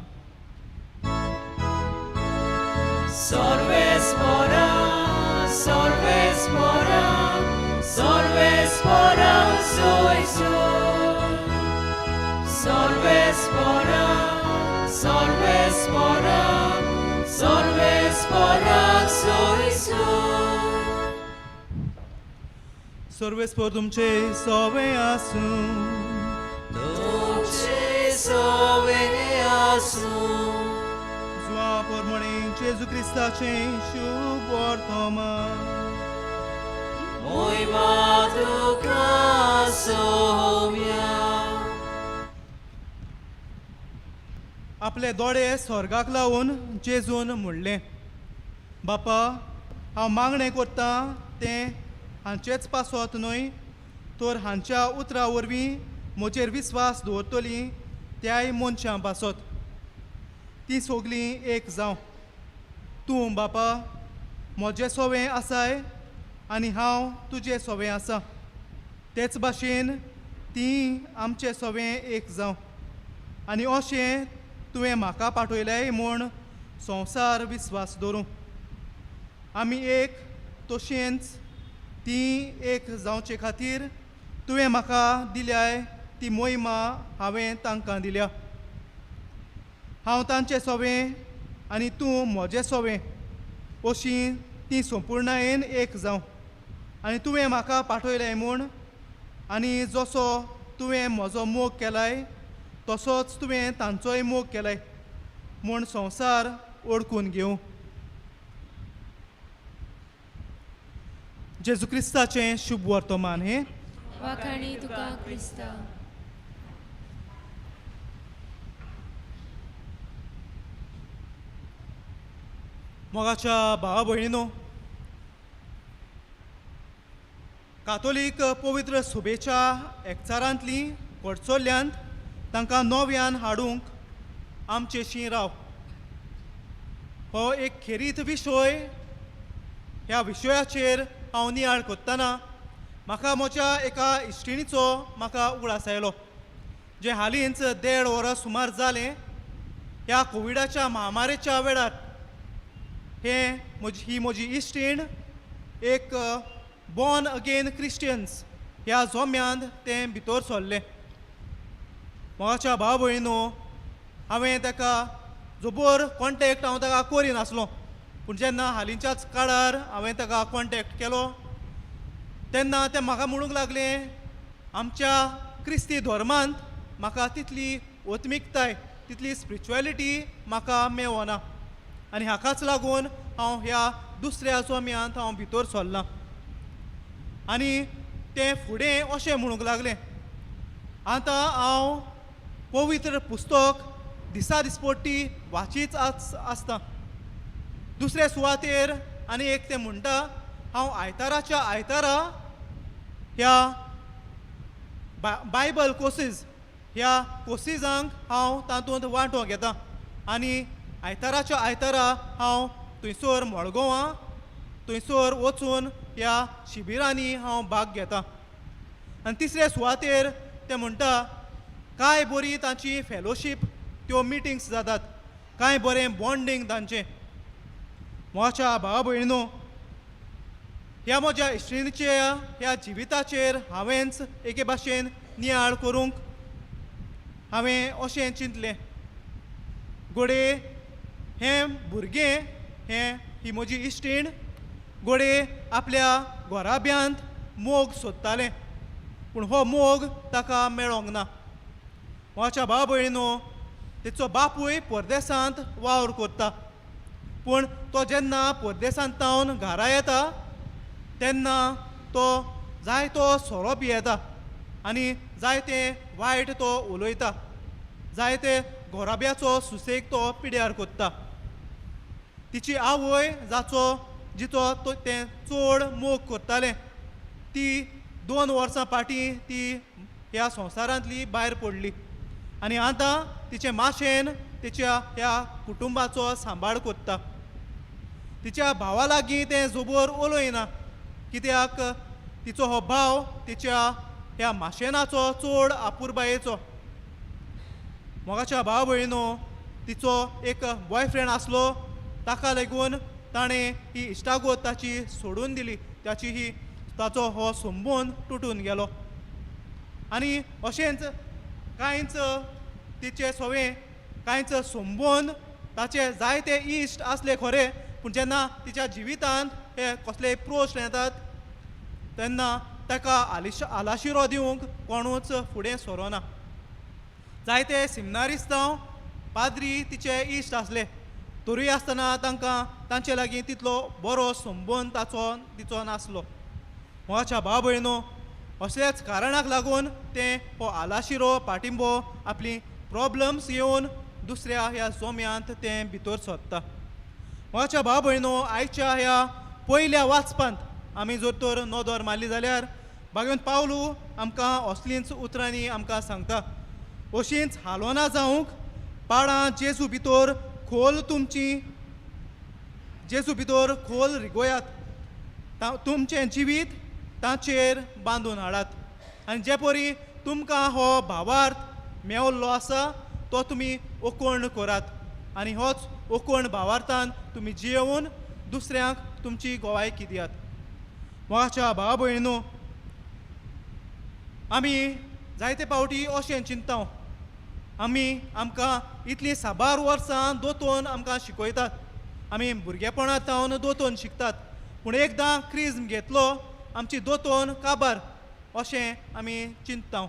सर्वेस्पर तुमचे सोवे आसूं. तुमचे सोवे आसूं. जुआ परमणे जेजू क्रिस्ताचें शुभ वर्तमान. मोहिमा तुका सोम्या. आपले दोळे स्वर्गाक लावन जेजून म्हणलें, बापा, हांव मागणें करतां तें हांचेच पासत न्हय, तर हांच्या उतरां वरवीं म्हजेर विस्वास दवरतलीं त्याय मनशां पासत. तीं सगलीं एक जावं. तूं बापा म्हजें सोवें आसाय आनी हांव तुजें सोवें आसा, तेच भाशेन तीं आमचें सोवें एक जावं. आनी अशें तुवें म्हाका पाठयलें म्हूण संवसार विस्वास दवरूं. आमी एक तशेंच ती एक जावचे खातीर तुवें म्हाका दिल्याय ती मोहिमा हांवें तांकां दिल्या. हांव तांचें सोवें आनी तूं म्हजें सोवें, अशी ती संपुर्णायेन एक जावं. आनी तुवें म्हाका पाठयलें म्हूण आनी जसो तुवें म्हजो मोग केलाय तसोच तुवें तांचोय मोग केलाय म्हूण संवसार ओळखून घेवं. जेजू क्रिस्ताचें शुभ वर्तमान हें. वाखाणी तुका क्रिस्ता. मोगाच्या भावा भयणीनो, कातोलीक पवित्र सुबेच्या एकचारांतली कडचोल्ल्यांत तांकां नव्यान हाडूंक आमचेशी राव हो एक खेरीत विशय. ह्या विशयाचेर हांव नियाळ करतना म्हाका म्हज्या एका इश्टिणीचो म्हाका उगडास आयलो, जें हालींच 1.5 वरां सुमार जालें ह्या कोविडाच्या महामारेच्या वेळार हे ही म्हजी इश्टीण एक बॉर्न अगेन क्रिस्टियन्स ह्या जोम्यांत तें भितर सरलें. मोगाच्या भाव भयणीनो, हांवें ताका जोबर कॉन्टेक्ट हांव ताका करिनासलो, पूण जेन्ना हालींच्याच काळार हांवें ताका कॉन्टेक्ट केलो तेन्ना तें म्हाका म्हणूंक लागलें, आमच्या क्रिस्ती धर्मांत म्हाका तितली ओत्मिकताय, तितली स्पिरिच्युएलिटी म्हाका मेवना आनी हाकाच लागून हांव ह्या दुसऱ्या जोम्यांत हांव भितर सरलां. आनी तें फुडें अशें म्हणूंक लागलें, आतां हांव पवित्र पुस्तक दिसा दिसपट्टी वाचीच आसता. दुसरे सुवातेर आनी एक तें म्हणटा, हांव आयताराच्या आयतारा ह्या बायबल कोर्सीस ह्या कोर्सीसांक हांव तातूंत वांटो घेता आनी आयताराच्या आयतारा हांव थंयसर मडगांवां थंयसर वचून ह्या शिबिरांनी हांव भाग घेता. आनी तिसरे सुवातेर ते म्हणटा, कांय बरी तांची फेलोशीप त्यो मिटिंग्स जातात, कांय बरें बॉन्डींग तांचें. म्हज्या भावा भयणीनो, ह्या म्हज्या इश्टिणीच्या ह्या जिविताचेर हांवेंच एके भाशेन नियाळ करूंक हांवें अशें चिंतलें, गोडे हें भुरगें हें ही म्हजी इश्टीण गोडे आपल्या घराब्यांत मोग सोदतालें, पूण हो मोग ताका मेळोंक ना. म्हज्या भाव भयणीनो, तेचो बापूय परदेसांत वावर करता, पूण तो जेन्ना परदेसांत तावन घरा येता तेन्ना तो जायतो सोरो पियेता आनी जायते वायट तो उलयता, जायते घोराब्याचो सुसेग तो पिड्यार कोत्ता. तिची आवय जाचो जिचो तो तें चड मोग करतालें ती 2 वर्सां फाटीं ती ह्या संवसारांतली भायर पडली आनी आतां तिचे माशेन तिच्या ह्या कुटुंबाचो सांबाळ कोत्ता. तिच्या भावा लागीं तें जोबोर उलयना कित्याक तिचो हो भाव तिच्या ह्या माशेनाचो चड आपुरबायेचो. मोगाच्या भाव भयणीनो, तिचो एक बॉयफ्रेंड आसलो, ताका लागून ताणें ही इश्टागत ताची सोडून दिली, ताची ही ताचो हो संबंद तुटून गेलो. आनी अशेंच कांयच तिचे सवे कांयच संबंद ताचे जायते इश्ट आसले खरे, पूण जेन्ना तिच्या जिवितांत हे कसलेय प्रश्न येतात तेन्ना ताका आलाशिरो दिवंक कोणूच फुडें सरोना. जायते सिमनारिस्तांव पाद्री तिचे इश्ट आसले तरूय आसतना तांकां तांचे लागीं तितलो बरो संबंद ताचो तिचो नासलो. मोगाच्या भाव भयणीनो, असल्याच कारणाक लागून तें हो आलाशिरो पाटिंबो आपली प्रॉब्लम्स येवन दुसऱ्या ह्या जोम्यांत तें भितर सोदता. मोगाच्या भाव भयणीनो, आयच्या ह्या पयल्या वाचपांत आमी जर तर नदर मारली जाल्यार भागवंत पावलू आमकां असलींच उतरांनी आमकां सांगता, अशींच हालोना जावंक पाळां जेजू भितर खोल तुमची, जेजू भितर खोल रिगोयात, तुमचें जिवीत ताचेर बांदून हाडात आनी जे परी तुमकां हो भावार्थ मेवल्लो आसा तो तुमी ओकोण करात आनी होच ओकोण भावार्थान तुमी जियेवन दुसऱ्यांक तुमची गोवायकी दियात. मोगाच्या भाव भयणीनो, आमी जायते फावटी अशें चिंतता, आमी आमकां इतलीं साबार वर्सां दोतोन आमकां शिकयतात, आमी भुरगेपणांत सावन दोतोन शिकतात, पूण एकदां क्रिज्म घेतलो आमची दोतोन काबार अशें आमी चिंतता.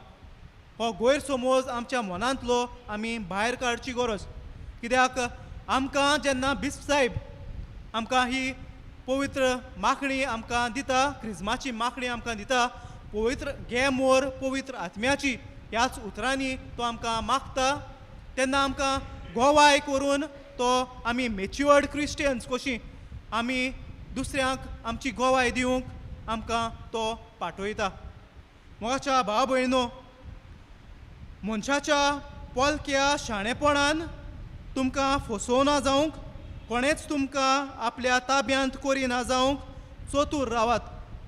हो गैरसमज आमच्या मनांतलो आमी भायर काडची गरज, कित्याक आमकां जेन्ना बिस्प साहेब आमकां ही पवित्र माखणी आमकां दिता, क्रिज्माची माखणी आमकां दिता, पवित्र गे मोर पवित्र आत्म्याची ह्याच उतरांनी तो आमकां मागता, तेन्ना आमकां गोवाय करून तो आमी मेच्युअर्ड क्रिस्टियन्स कशी आमी दुसऱ्यांक आमची गोवाय दिवंक आमकां तो पाठयता. मोगाच्या भाव भयणीनो, मनशाच्या पोलक्या शाणेपणान तुमकां फसोवना जावंक, कोणेच तुमकां आपल्या ताब्यांत करिना जावंक चतूर रावात,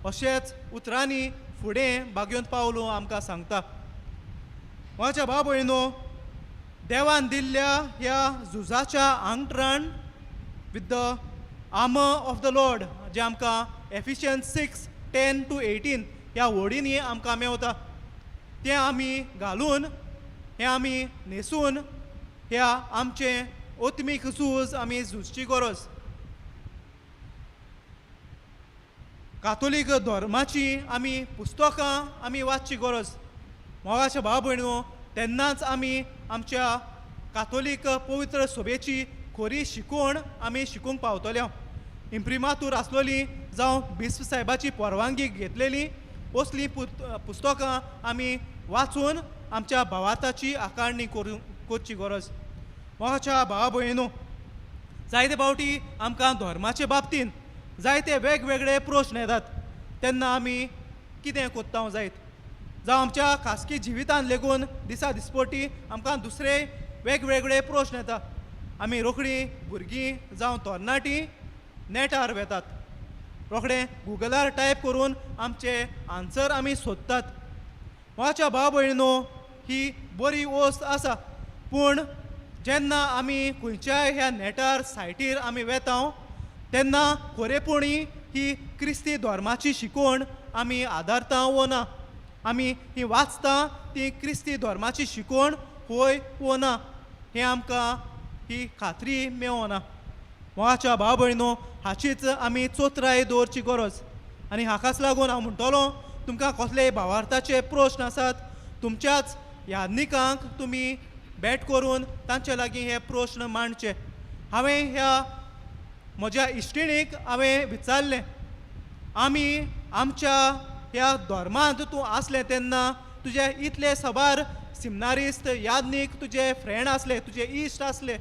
अशेंच उतरांनी फुडें भागयवंत पावलो आमकां सांगता. म्हज्या भाव भयणीनो, देवान दिल्ल्या ह्या झुजाच्या आंगठरान with the armour of the Lord जें आमकां एफिशियन्स 6:10-18 ह्या वडींनी आमकां मेवता, तें आमी घालून हें आमी न्हेसून ह्या आमचें आत्मीक झूज आमी झुजची गरज. कातोलीक धर्माची आमी पुस्तकां आमी वाचची गरज. मोगाच्या भाव भयणीनो, तेन्नाच आमी आमच्या कातोलीक पवित्र सभेची खरी शिकवण आमी शिकूंक पावतले. इम्प्रिमातूर आसलोली जावं बिस्प साहेबाची परवानगी घेतलेली असलीं पुस्तकां आमी वाचून आमच्या भावार्थाची आकारणी करची गरज. मोगाच्या भावा भयणीनो, जायते फावटी आमकां धर्माचे बाबतीन जायते वेगवेगळे प्रश्न येतात, तेन्ना आमी कितें कोत्ता जायत, जावं आमच्या खासगी जिवितान लेगून दिसा दिसपटी आमकां दुसरे वेगवेगळे प्रश्न येता, आमी रोखडी भुरगीं जावं तरणाटीं नेटार वेतात, रोखडे गुगलार टायप करून आमचे आन्सर आमी सोदतात. म्हज्या भाव भयणीनो, ही बरी वस्त आसा, पूण जेन्ना आमी खंयच्याय ह्या नेटार सायटीर आमी वेता तेन्ना खरेपणी ही क्रिस्ती धर्माची शिकवण आमी आदारता वो ना, आमी ही वाचता ती क्रिस्ती धर्माची शिकवण होय वो ना हें आमकां ही खात्री मेवना. मोगाच्या भाव भयणीनो, हाचीच आमी चोत्राय दवरची गरज. आनी हाकाच लागून हांव म्हणटलो, तुमकां कसलेय भावार्थाचे प्रश्न आसात तुमच्याच यादनिकांक तुमी भेट करून तांचे लागीं हे प्रश्न मांडचे. हांवें ह्या म्हज्या इश्टिणीक हांवें विचारलें, आमी आमच्या ह्या धर्मांत तूं आसलें तेन्ना तुजे इतले साबार सिमनारिस्त यादनीक तुजे फ्रेंड आसले, तुजे इश्ट आसले,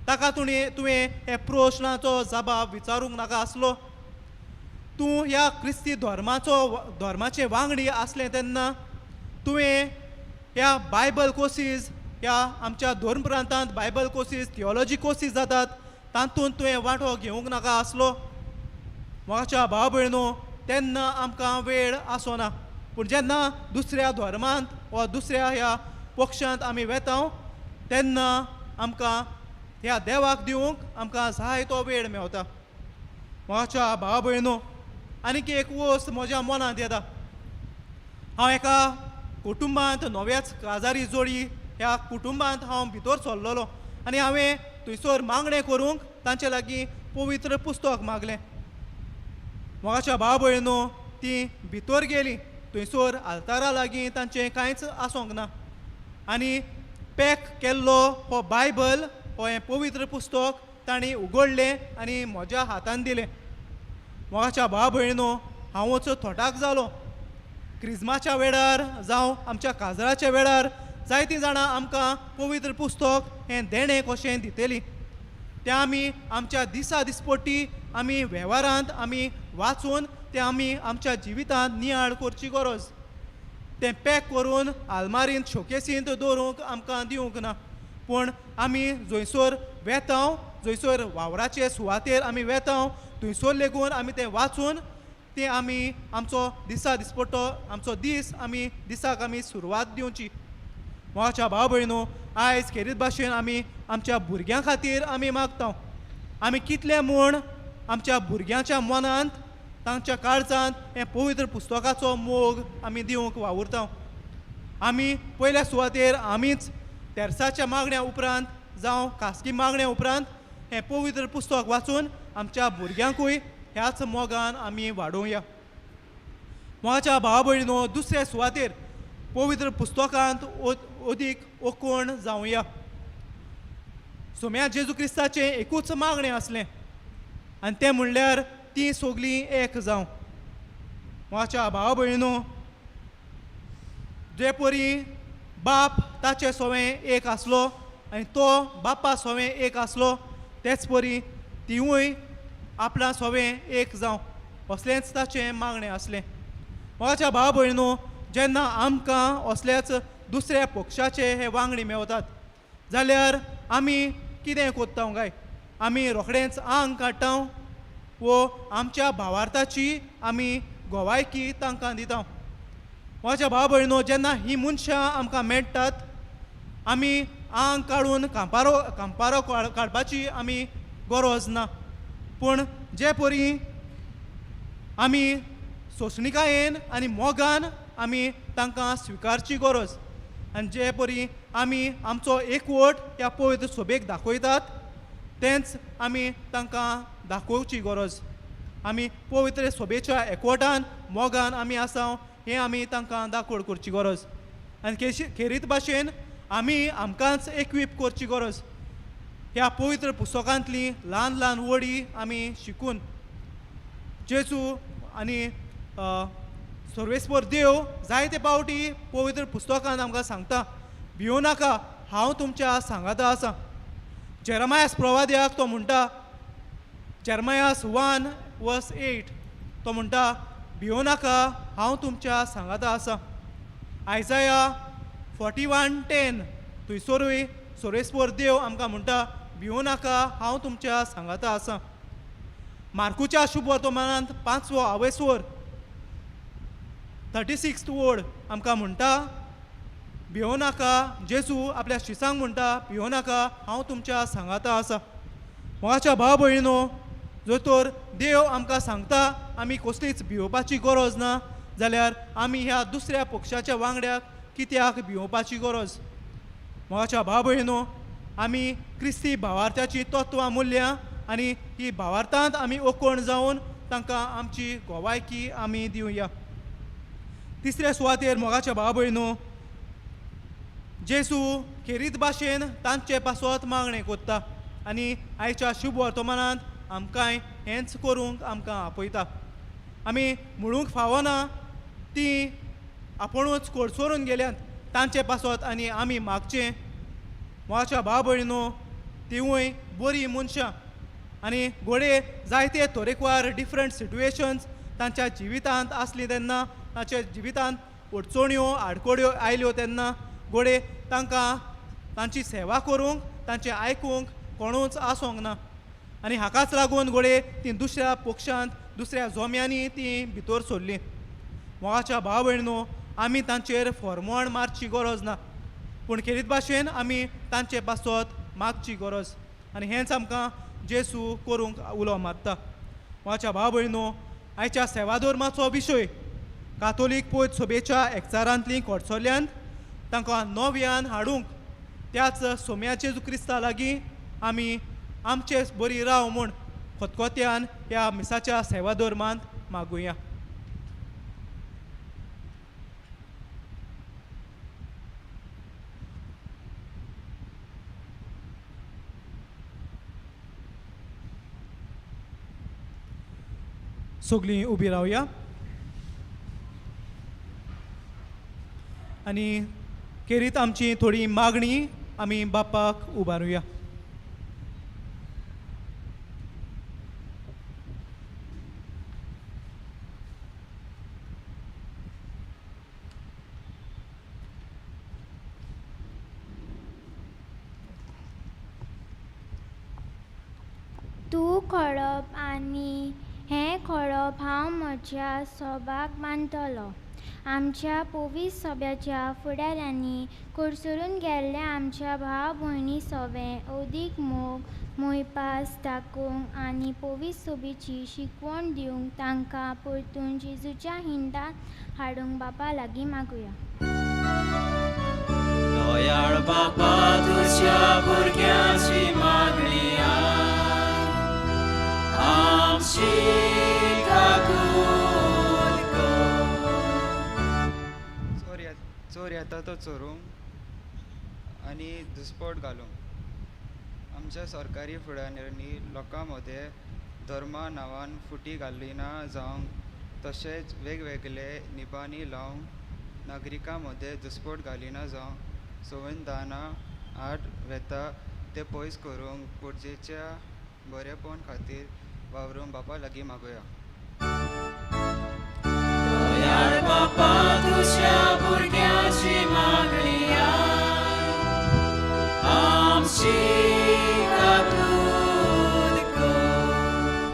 ताका तुवें हे प्रश्नाचो जबाब विचारूंक नाका आसलो. तूं ह्या क्रिस्ती धर्माचे वांगडी आसलें तेन्ना तुवें ह्या बायबल कोर्सीस, ह्या आमच्या धर्म प्रांतांत बायबल कोर्सीस, थियोलॉजी कोर्सीस जातात तातूंत तुवें वांटो घेवंक नाका आसलो. म्हाज्या भाव भयणो, तेन्ना आमकां वेळ आसना, पूण जेन्ना दुसऱ्या धर्मांत वा दुसऱ्या ह्या पक्षांत आमी वेता तेन्ना आमकां ह्या देवाक दिवंक आमकां जाय तो वेळ मेवता. म्हाज्या भाव भयणो, आनीक एक वस्त म्हज्या मनांत येता. हांव एका कुटुंबांत नव्याच काजारी जोडी ह्या कुटुंबांत हांव भितर सरलेलो आनी हांवें थंयसर मागणें करूंक तांचे लागीं पवित्र पुस्तक मागलें. म्हाज्या भाव भयणो, ती भितर गेली, थंयसर आल्तारा लागीं तांचें कांयच आसूंक ना आनी पॅक केल्लो हो बायबल, हो हें पवित्र पुस्तक तांणी उगडलें आनी म्हज्या हातान दिलें. म्हाज्या भाव भयणो, हांवूच थोटाक जालो. क्रिज्माच्या वेळार जावं आमच्या काजराच्या वेळार जायतीं जाणां आमकां पवित्र पुस्तक हें देणें कशें दितलीं, तें आमी आमच्या दिसा दिसपट्टी आमी वेव्हारांत आमी वाचून तें आमी आमच्या जिवितांत नियाळ करची गरज. तें पॅक करून आलमारींत शोकेसींत दवरूंक आमकां दिवंक ना, पूण आमी जंयसर वेता, जंयसर वावराचे सुवातेर आमी वेता थंयसर लेगून आमी तें वाचून तें आमी आमचो दिसा दिसपट्टो आमचो दीस आमी दिसाक आमी सुरवात दिवची. म्हाज्या भाव भयणो, आयज खेरीत भाशेन आमी आमच्या भुरग्यां खातीर आमी मागता. आमी कितले म्हूण आमच्या भुरग्यांच्या मनांत तांच्या काळजांत हें पवित्र पुस्तकाचो मोग आमी दिवंक वावुरता. आमी पयल्या सुवातेर आमीच तेर्साच्या मागण्या उपरांत जावं खासगी मागण्या उपरांत हें पवित्र पुस्तक वाचून आमच्या भुरग्यांकूय ह्याच मोगान आमी वाडोवया. म्हाज्या भाव भयणो, दुसऱ्या सुवातेर पवित्र पुस्तकांत अदीक ओकोण जावया. सोम्या जेजू क्रिस्ताचें एकूच मागणें आसलें आनी तें म्हणल्यार तीं सगलीं एक जावं. म्हाज्या भाव भयणो, जे परी बाप ताचे सोवें एक आसलो आनी तो बापा सोवें एक आसलो, तेच परी तिवूय आपल्या सोवें एक जावं असलेंच ताचें मागणें आसलें. म्हाज्या भाव भयणो, जेन्ना आमकां असल्याच दुसऱ्या पक्षाचे हे वांगडी मेवतात जाल्यार आमी कितें कोत्ता काय? आमी रोखडेंच आंग काडटा वो आमच्या भावार्थाची आमी गोवायकी तांकां दिता. म्हाज्या भाव भयणो, जेन्ना ही मनशां आमकां मेळटात आमी आंग काडून कांपारो काडपाची आमी गरज ना, पूण जे परी आमी सोंसणिकायेन आनी मोगान आमी तांकां स्विकारची गरज आनी जे परी आमी आमचो एकवट ह्या पवित्र सोबेक दाखयतात तेंच आमी तांकां दाखोवची गरज. आमी पवित्र सोबेच्या एकवटान मोगान आमी आसा हें आमी तांकां दाखोवड करची गरज आनी खेरीत भाशेन आमी आमकांच एकवीप करची गरज. ह्या पवित्र पुस्तकांतली ल्हान ल्हान वडी आमी शिकून जेजू आनी सर्वेस्पर देव जायते पावटी पवित्र पुस्तकान आमकां सांगता, भिवो नाका, हांव तुमच्या सांगाता आसा. जेरमायास प्रवाद्याक तो म्हणटा, जेरमायास 1:8 तो म्हणटा, भिवो नाका, हांव तुमच्या सांगाता आसा. आयजाया 41:10 थंयसरूय सर्वेस्पर देव आमकां म्हणटा, भिवो नाका, हांव तुमच्या सांगाता आसा. मार्कुच्या शुभ वर्तमानांत 5वो आवयस्वर 36th word आमकां म्हणटा, भिवो नाका. जेजू आपल्या शिसांक म्हणटा, भिवो नाका, हांव तुमच्या सांगाता आसा. म्हाज्या भाव भयणो, जर तर देव आमकां सांगता आमी कसलीच भिवपाची गरज ना जाल्यार आमी ह्या दुसऱ्या पक्षाच्या वांगड्याक कित्याक भिवपाची गरज? म्हाज्या भाव भयणो, आमी क्रिस्ती भावार्थ्याची तत्वां मुल्यां आनी ही भावार्थांत आमी ओकोण जावन तांकां आमची गोवायकी आमी दिवया. तिसऱ्या सुवातेर मोगाच्या भाव भयणो, जेजू खेरीत भाशेन तांचे पासत मागणें कोत्ता आनी आयच्या शुभ वर्तमानांत आमकांय हेंच करूंक आमकां आपयता. आमी म्हणूंक फावना ती आपुणूच कोडसोरून गेल्यात तांचे पासत आनी आमी मागचें. म्हाज्या भाव भयणीनो, तिवूय बरीं मनशां आनी घोडये जायते तरेकवार डिफरंट सिट्युएशन्स तांच्या जिवितांत आसलीं तेन्ना, तांच्या जिवितांत अडचण्यो आडखळ्यो आयल्यो तेन्ना घोडये तांकां तांची सेवा करूंक, तांचें आयकूंक कोणूच आसूंक ना. आनी हाकाच लागून घोडये तीं दुसऱ्या पक्षांत, दुसऱ्या जोम्यांनी तीं भितर सरलीं. मोगाच्या भाव भयणीनो, आमी तांचेर फॉर्मोण मारची गरज ना, पूण खेरीत भाशेन आमी तांचे पासत मागची गरज. आनी हेंच आमकां जेजू करूंक उलो मारता. मोगाच्या भाव भयणीनो, आयच्या सेवाधर्माचो विशय कातोलीक पयत सभेच्या एकचारांतलीं कोडसोल्यांत तांकां नव्यान हाडूंक त्याच सोम्या जेजू क्रिस्ता लागीं आमी आमचे बरी राव म्हूण खतखत्यान ह्या मिसाच्या सेवाधर्मांत मागुया. सगळीं उबी रावया आनी खेरीत आमची थोडी मागणी आमी बापाक उबारुया. तूं खडप आनी हें खडप हांव म्हज्या सोबाक बांदतलो. आमच्या पवित्र सभ्याच्या फुडाऱ्यांनी कोडसरून गेल्ल्या आमच्या भाव भयणी सोवे अदीक मोग मोयपास दाखोवंक आनी पवित्र सोबेची शिकवण दिवंक तांकां परतून जेजूच्या हिंडांत हाडूंक बापा लागीं मागुया. दयाळ बापा तुज्या भुरग्यांची मागणी आमची काकूत कर. चोर येता तो चोरूंक आनी दुस्पोट घालूंक. आमच्या सरकारी फुडाऱ्यांनी लोकां मदें धर्मा नांवान फुटी घाली ना जावंक, तशेंच वेगवेगळे निबांनी लावंक नागरिकां मदें दुस्पोट घालिना जावंक संविधाना आड वेता तें पयस करूंक पुर्जेच्या बरेपण खातीर वावरूंक बापा लागीं मागुया. दयाळ बापा तुज्या भुरग्यांची मागणी आमची काकूत कर.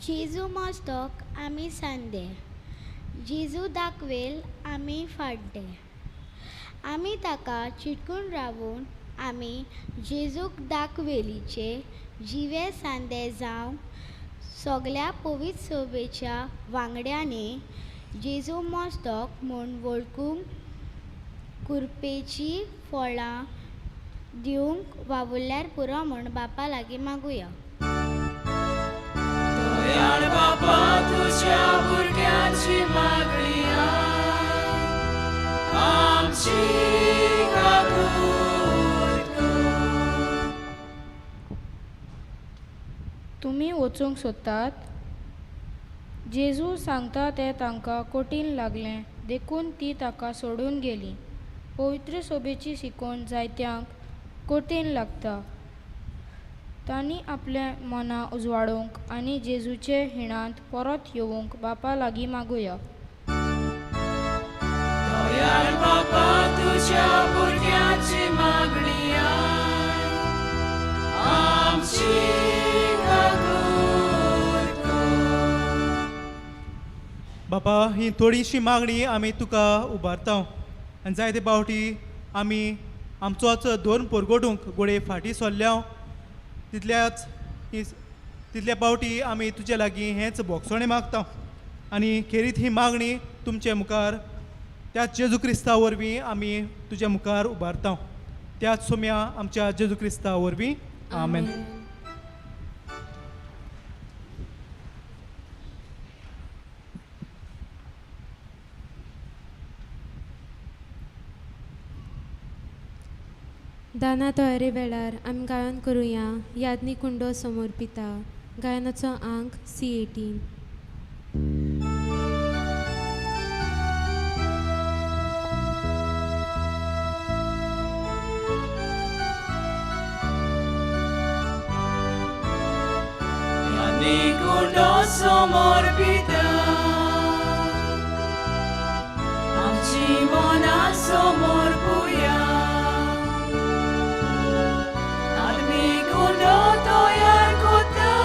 जेजू मस्तक आमी सांदे, जेजू दाखवेल आमी फाड्डे. आमी ताका चिटकून रावून आमी जेजूक दाखवेलीचे जिवे सांदे जावंक सगल्या पवित्र सभेच्या वांगड्यांनी जेजू मस्तक म्हूण वळखूंक कुरपेची फळां दिवंक वावुरल्यार पुरो म्हूण बापा लागीं मागुया. दयाळ बापा तुज्या भुरग्यांची मागणी आमची काकूत कर. तुमी वचूंक सोदतात? जेजू सांगता तें तांकां कठीण लागलें, देखून ती ताका सोडून गेली. पवित्र सोबेची शिकवण जायत्यांक कठीण लागता. तांणी आपल्या मनां उजवाडूंक आनी जेजूचे हिणांत परत येवंक बापा लागीं मागुया. दयाळ बापा तुज्या भुरग्यांची मागणी आमची काकूत कर. बापा, ही थोडीशी मागणी आमी तुका उबारता आनी जायते फावटी आमी आमचोच धर्म परगटूंक गोडे फाटीं सरल्या, तितल्याच तितल्या फावटी आमी तुजे लागीं हेंच भोगसणें मागता आनी खेरीत ही मागणी तुमचे मुखार त्याच जेजू क्रिस्ता वरवीं आमी तुजे मुखार उबारता. त्याच सोम्या आमच्या जेजू क्रिस्ता वरवीं, आमेन. दाना तयारे वेळार आमी गायन करुया यादनी कुंडो समर्पिता. गायनाचो आंक C 18. आत्मिक उंडो समर्पिता आमची मनां समर्पुया आत्मिक उंडो तयार करता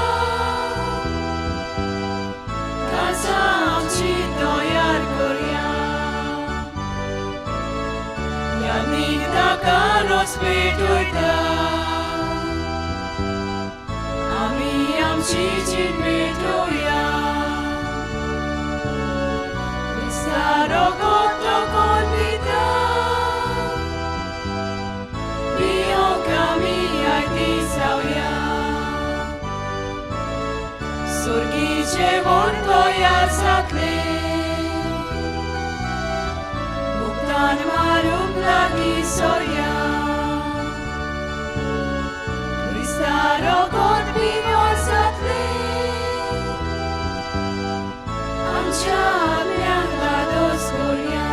काळजां आमची तयार करया यादीक ताका रोस पेटयता आमी आमची जीण पेटोवया क्रिस्ता रगत तोखून दिता पियोंक आमी आयती जावया सुर्गी जेवण तयार जातलें भुगतान मारूंक लागीं सोरया क्रिस्ता रगत पिवन जातलें आमच्या आत्म्यांक धादोस करया.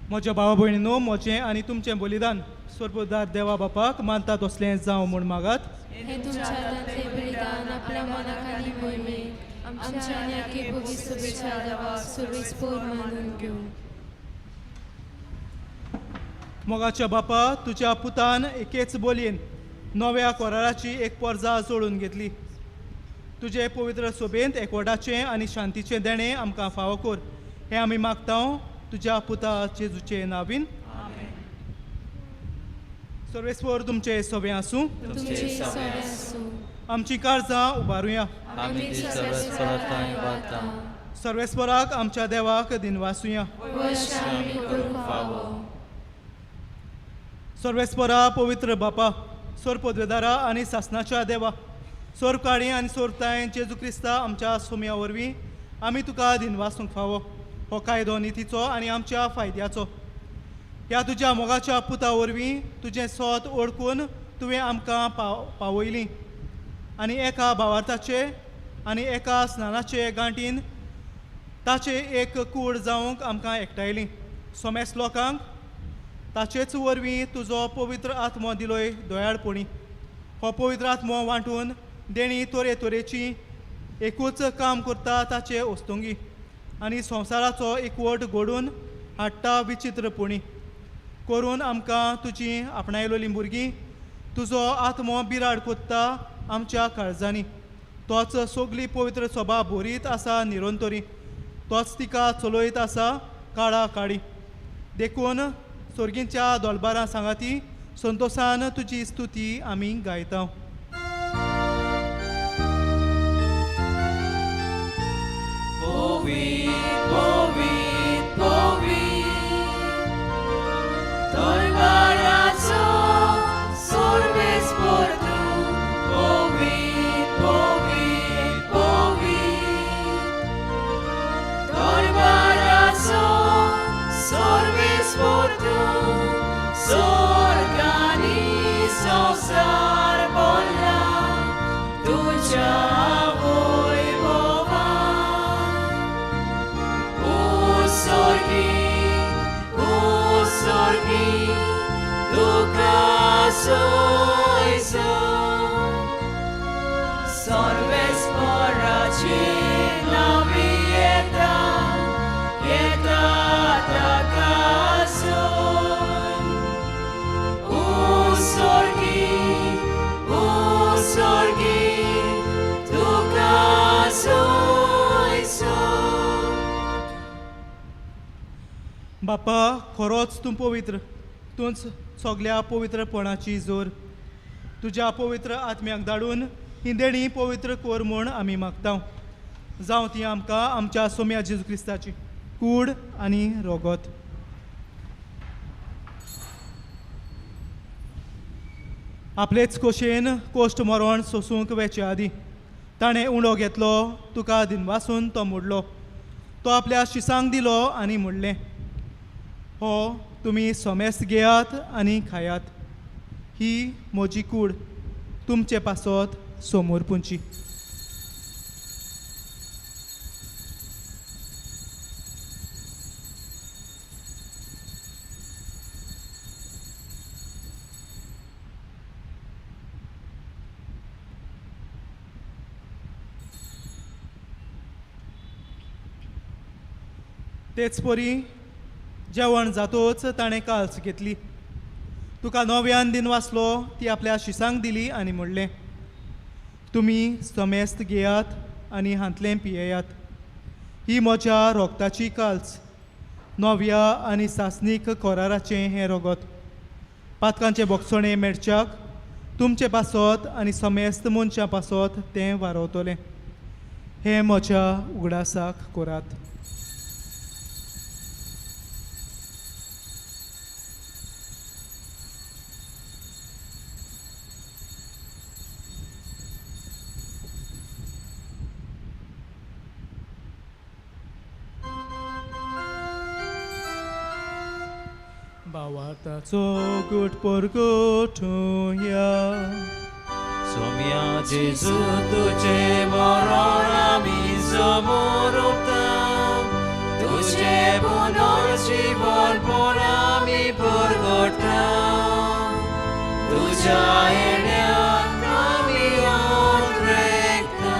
म्हज्या भावा भयणीनो, म्हजें आनी तुमचें बलिदान स्वर्गदार देवा बापाक मानता तसलें जावं म्हूण मागात. हे तुमच्या हातांतलें बलिदान आपल्या मनाक आनी मोहिमेक आमच्या आनी आखे भोगी सभेच्या देवाक सुरवेस्पोर मानून घेवं. मोगाच्या बापा, तुज्या पुतान एकेच बोलयेन नव्या कोराराची एक पर्जा जोडून घेतली. तुजे पवित्र सोबेंत एकवटाचें आनी शांतीचें देणें आमकां फावो कर, हें आमी मागता तुज्या पुता जेजूचे नावीन. सर्वेस्वर तुमचे सोबें आसूं. तुमचे सोबें आसूं. आमची काळजां उबारुया. आमी ती सर्वेस्परा उबारता. सर्वेस्पराक आमच्या देवाक दिनवासुया. आमी करूंक फावो. सर्वेस्परा पवित्र बापा, सोर पदवेदारा आनी सासनाच्या देवा, सोर काळी आनी सोरताय जेजू क्रिस्ता आमच्या सोम्या वरवीं आमी तुका दिनवासूंक फावो. हो कायदो नितीचो आनी आमच्या फायद्याचो. ह्या तुज्या मोगाच्या पुता वरवीं तुजें सोत ओळखून तुवें आमकां पावयली आनी एका भावार्थाचे आनी एका स्नानाचे गांठीन ताचे एक कूड जावंक आमकां एकठांयली. सोमेस लोकांक ताचेच वरवीं तुजो पवित्र आत्मो दिलोय दयाळपणी. हो पवित्र आत्मो वांटून देणी तरेतरेची एकूच काम करता ताचे वस्तुंगी आनी संवसाराचो एकवट घडून हाडटा विचित्रपणी करून आमकां तुजी आपणायलोलीं भुरगीं तुजो आत्मो बिराड कोत्ता आमच्या काळजांनी. तोच सगली पवित्र सभा भरीत आसा निरंतरी, तोच तिका चलयत आसा काळा काळी. देखून सोर्गींच्या दोलबारां सांगाती संतोसान तुजी स्तुती आमी गायता. बापा, खरोच तूं पवित्र, तूंच सगल्या पवित्रपणाची जोर. तुज्या पवित्र आत्म्याक धाडून ही देणी पवित्र कोर म्हूण आमी मागता. जावं ती आमकां आमच्या सोम्या जेजू क्रिस्ताची कूड आनी रोगत. आपलेच कोशेन कोश्ट मरण सोसूंक वेचे आदीं ताणें उंडो घेतलो, तुका दिनवासून तो मोडलो, तो आपल्या शिसांक दिलो आनी म्हणलें, हो तुमी सोमेस घेयात आनी खायात, ही म्हजी कूड तुमचे पासत समोर पुंची. तेच परी जेवण जातोच ताणें काल्स घेतली, तुका नव्यान दिन वाचलो, ती आपल्या शिसांक दिली आनी म्हणलें, तुमी समेस्त घेयात आनी हांतलें पियेयात. ही म्हज्या रोगताची काल्स, नव्या आनी सासणीक कराराचें हें रगत. पातकांचें बोगसणें मेळच्याक तुमचे पासत आनी समेस्त मनशां पासत तें वारवतलें. हें म्हज्या उगडासाक करात. भावार्थाचो गुट परगटुया. सोम्या जेजू तुझे मरण आमी समोर तुझे पुनर्जीवनपण आमी परगटा, तुझ्या येण्याक आमी अंतरेकता.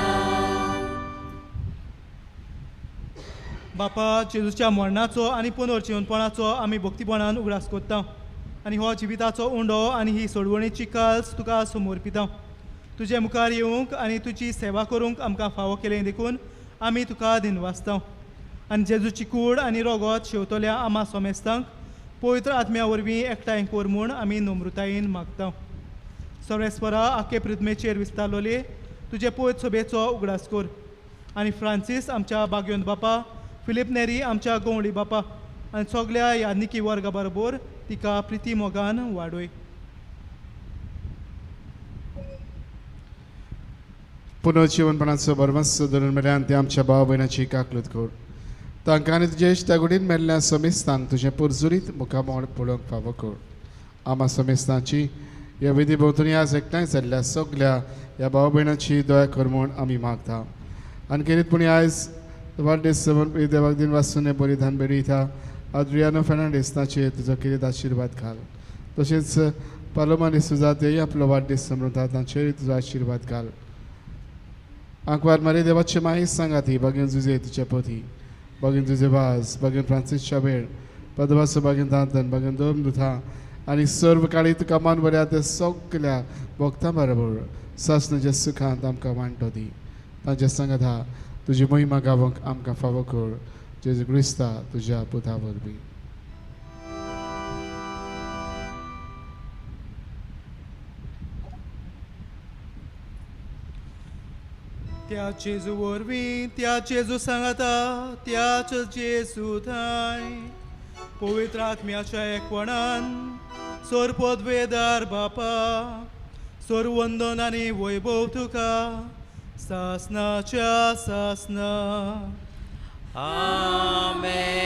बापा, जेजूच्या मरणाचो आनी पुनर्जीवनपणाचो आमी भक्तीपणान उगडास करता आनी हो जिविताचो उंडो आनी ही सोडवणीची काल्स तुका समर्पिता. तुजे मुखार येवंक आनी तुजी सेवा करूंक आमकां फावो केलें देखून आमी तुका दिनवासता. आनी जेजूची कूड आनी रोगत शेवतल्या आमा सोमेस्तांक पवित्र आत्म्या वरवीं एकठांय कर म्हूण आमी नम्रतायेन मागता. सर्वेस्परा, आखे पृथ्वेचेर विस्तारलोले तुजे पवित्र सभेचो उगडास कर आनी फ्रांसीस आमच्या बागयोन बापा, फिलीप नेरी आमच्या गवळी बापा आनी सगल्या यादनिकी वर्गा बरोबर तिका प्रिती मोगान वाडय. पुनर्जीवनपणाचो भरवंसो धरून मेल्यान ते आमच्या भाव भयणाची काकलूत कर. तांकां आनी तुजे इश्टागुडीन मेल्ल्या समेस्तांक तुजें पुरजुरीत मुखामळ पळोवंक फावो कर. आमा समेस्तांची ह्या विधी भोंवतणी आज एकठांय जाल्ल्या सगल्या ह्या भाव भयणाची दया कर म्हूण आमी मागता. आनी खेरीतपणी आयज वाडदीस समर्पी देवाक दिन वासून बलिदान भेटयता आद्रियानो फेर्नांडीस ताचेर तुजो खेरीत आशिर्वाद घाल. तशेंच पालोमा डिसुजा तेय आपलो वाडदीस समृता तांचेर तुजो आशिर्वाद घाल. आंकवार मारी देवाचे माई सांगाती बागेन जुजे तिचे पती, बागेन जुजे वाज, बागेन फ्रांसीस शाबेर, पदवासो बागेन तांतन, बागेन दोम दुथा आनी सर्व काळी तुका मान बऱ्या ते सगल्या भक्तां बरोबर सासणाच्या सुखांत आमकां वांटो दी. तांच्या सांगाता तुजी महिमा गावंक आमकां फावो कर. जेजू क्रिस्ता तुज्या पुता वरवीं. त्या जेजू वरवीं, त्या जेजू सांगाता, त्याच जेजू थांय पवित्र आत्म्याच्या एकपणान सोर पदवेदार बापा, सोर वंदन आनी वैभव तुका सासनाच्या सासना. आमेन.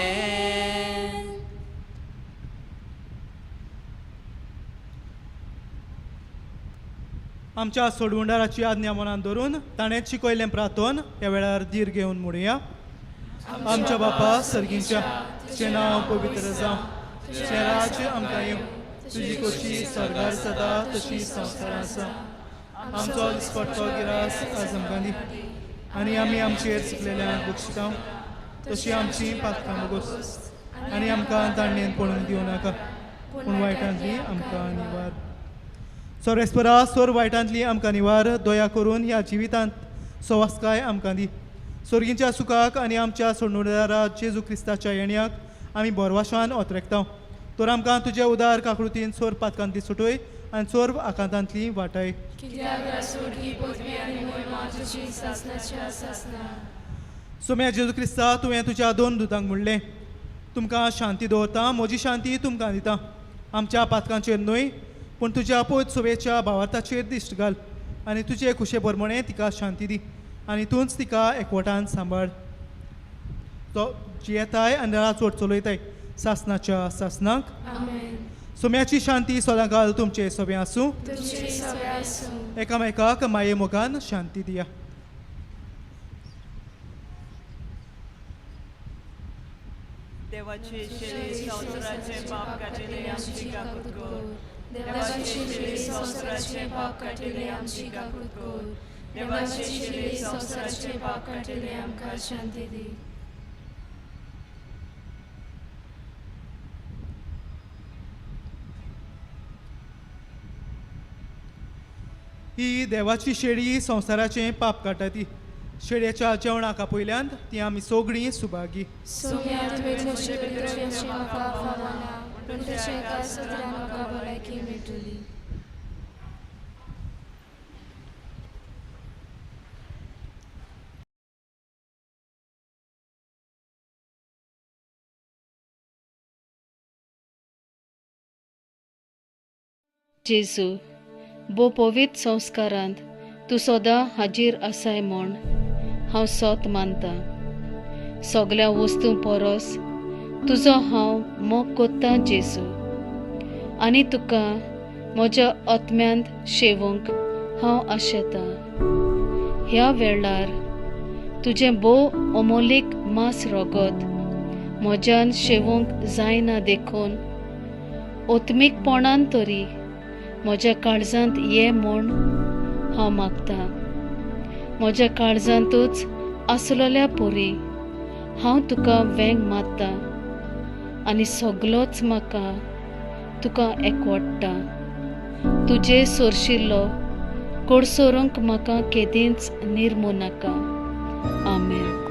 आमच्या सोडवणदाराची आज्ञा मनान धरून ताणें शिकयल्लें प्रार्थन ह्या वेळार धीर घेवन म्हणुया. आमच्या बापा सर्गींच्या, तुजें नांव पवित्र जावं, तुजें राज्य आमकां येवं, तुजी खोशी स्वर्गार जाता तशी संवसारांत आसा. आमचो दिसपट्टो गिरास आज आमकां दी आनी आमी आमचेर चुकलेल्यांक बक्षिता तशी आमची पातकां बोगोस आनी आमकां दांडणेन पडूंक दिवं नाका, पूण वायटांतली आमकां निवार. सोरेस्परा, सोर वायटांतली आमकां निवार. दया करून ह्या जिवितांत सवासकाय आमकां दी. सोर्गींच्या सुखाक आनी आमच्या सोडणुदारा जेजू क्रिस्ताच्या येण्याक आमी बोरवाशान ओतरेकता. तर आमकां तुजे उदार काकृतीन सोर पातकांतली सुटय आनी सोर आकांतांतली वाटाय. सोम्या जेजू क्रिस्ता, तुवें तुज्या दोन दुतांक म्हणलें, तुमकां शांती दवरता, म्हजी शांती तुमकां दिता. आमच्या पातकांचेर न्हय पूण तुज्या पवित्र सभेच्या भावार्थाचेर दिश्ट घाल आनी तुजे खुशे प्रमाणें तिका शांती दी आनी तूंच तिका एकवटान सांबाळ. तो जियेताय आनी राजवट चलयताय सासनाच्या सासनाक. सोम्याची शांती सदांकाल तुमचे सभें आसूं. एकामेकाक माये मोगान शांती दिया. देवाचे शरीर संवसाराचे पाप काडिल्ले आमची काकूत कर. देवाचे शरीर संवसाराचे पाप काडिल्ले आमची काकूत कर. देवाचे शरीर संवसाराचे पाप काडिल्ले आमकां शांती दी. ही देवाची शेळी संवसाराचें पाप काडटा ती शेळयेच्या जेवणाक आपयल्यान ती आमी सगळीं सुभागी. सोम्या तुवें म्हजे भितरचें म्हाका फावना पूण तुजें एका सत्रान म्हाका भलायकी मेळटली. जेजू, भोव पवित्र संस्कारांत तूं सदां हाजीर आसाय म्हूण हांव सोत मानतां. सगल्या वस्तूं परस तुजो हांव मोग कोत्तां जेजू, आनी तुका म्हज्या आत्म्यांत शेवूंक हांव आशेतां. ह्या वेळार तुजें भोव अमोलीक मांस रगत म्हज्यान शेवूंक जायना देखून आत्मीकपणान तरी म्हज्या काळजांत ये म्हूण हांव मागतां. म्हज्या काळजांतूच आसलेल्या परी हांव तुका वेंग मारता आनी सगलोच म्हाका तुका एकवडटा. तुजे सोरशिल्लो कोडसोरूंक म्हाका केदींच निर्मू नाका. आमेन.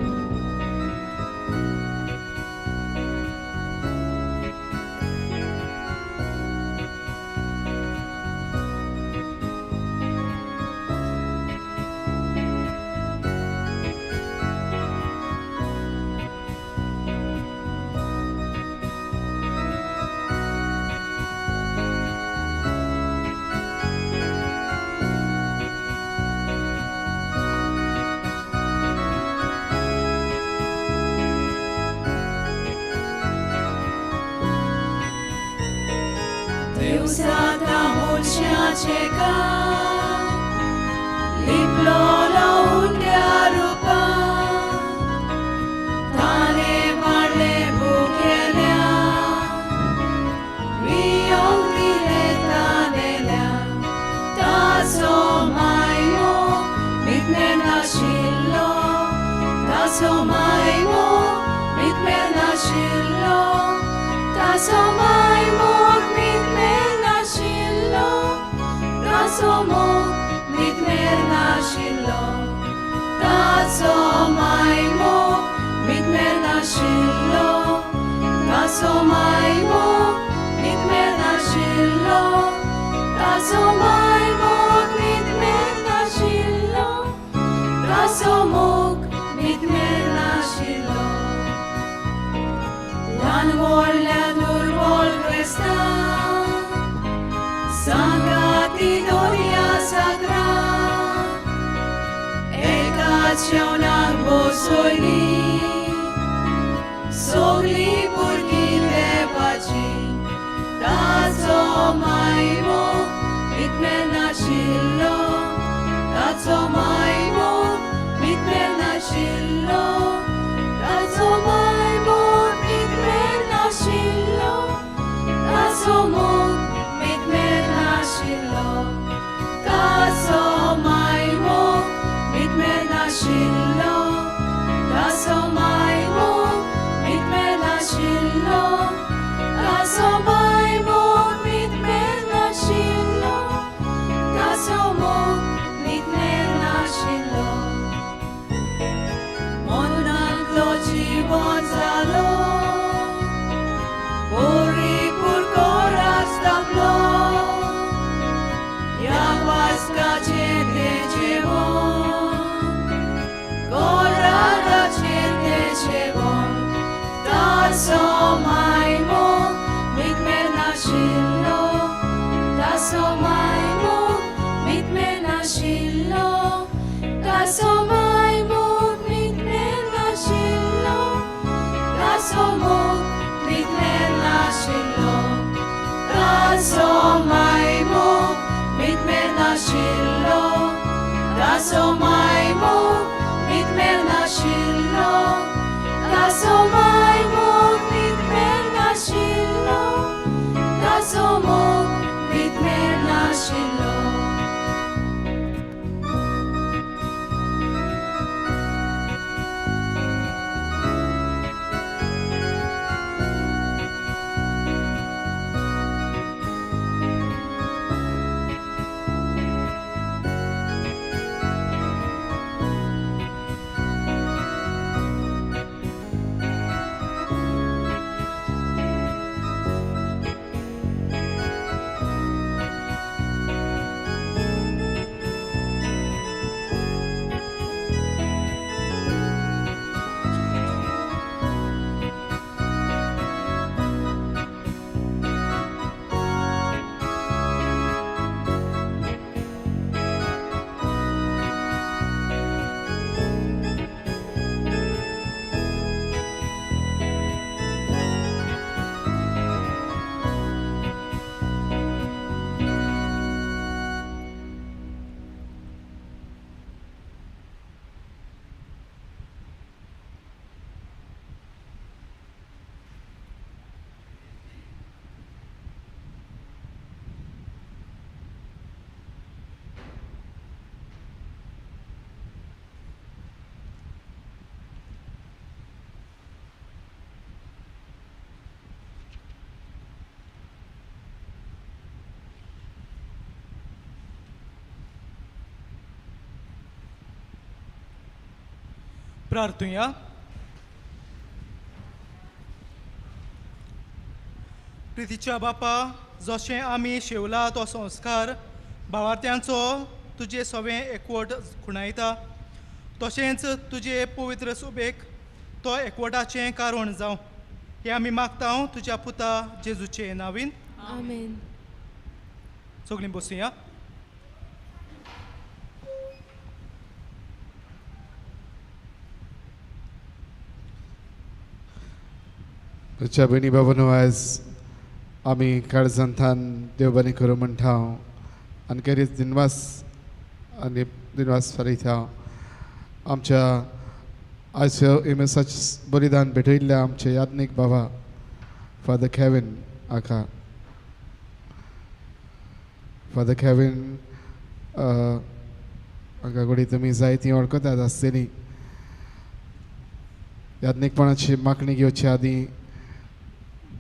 प्रार्थुया. प्रितीच्या बापा, जशें आमी शेवला तो संस्कार भावार्थ्यांचो तुजे सवें एकवट खुणायता, तशेंच तुजे पवित्र सुबेक तो एकवटाचें कारण जावं हें आमी मागता तुज्या पुता जेजूचे नावीन. आमेन. सगळीं बसुया. तुझ्या भयणी बाबांनो, आयज आमी काळजांतल्यान देव बरें करूं म्हणटा आनी खेरीज दिनवास आनी दिनवास फारीता आमच्या आयज इमेसाचें बलिदान भेटयल्ल्या आमचे याज्ञीक बाबा फादर केवीन हाका. फादर केवीन हाका घडये तुमी जायतीं वळखतात आसतलीं. याज्ञीकपणाची मागणी घेवचे आदीं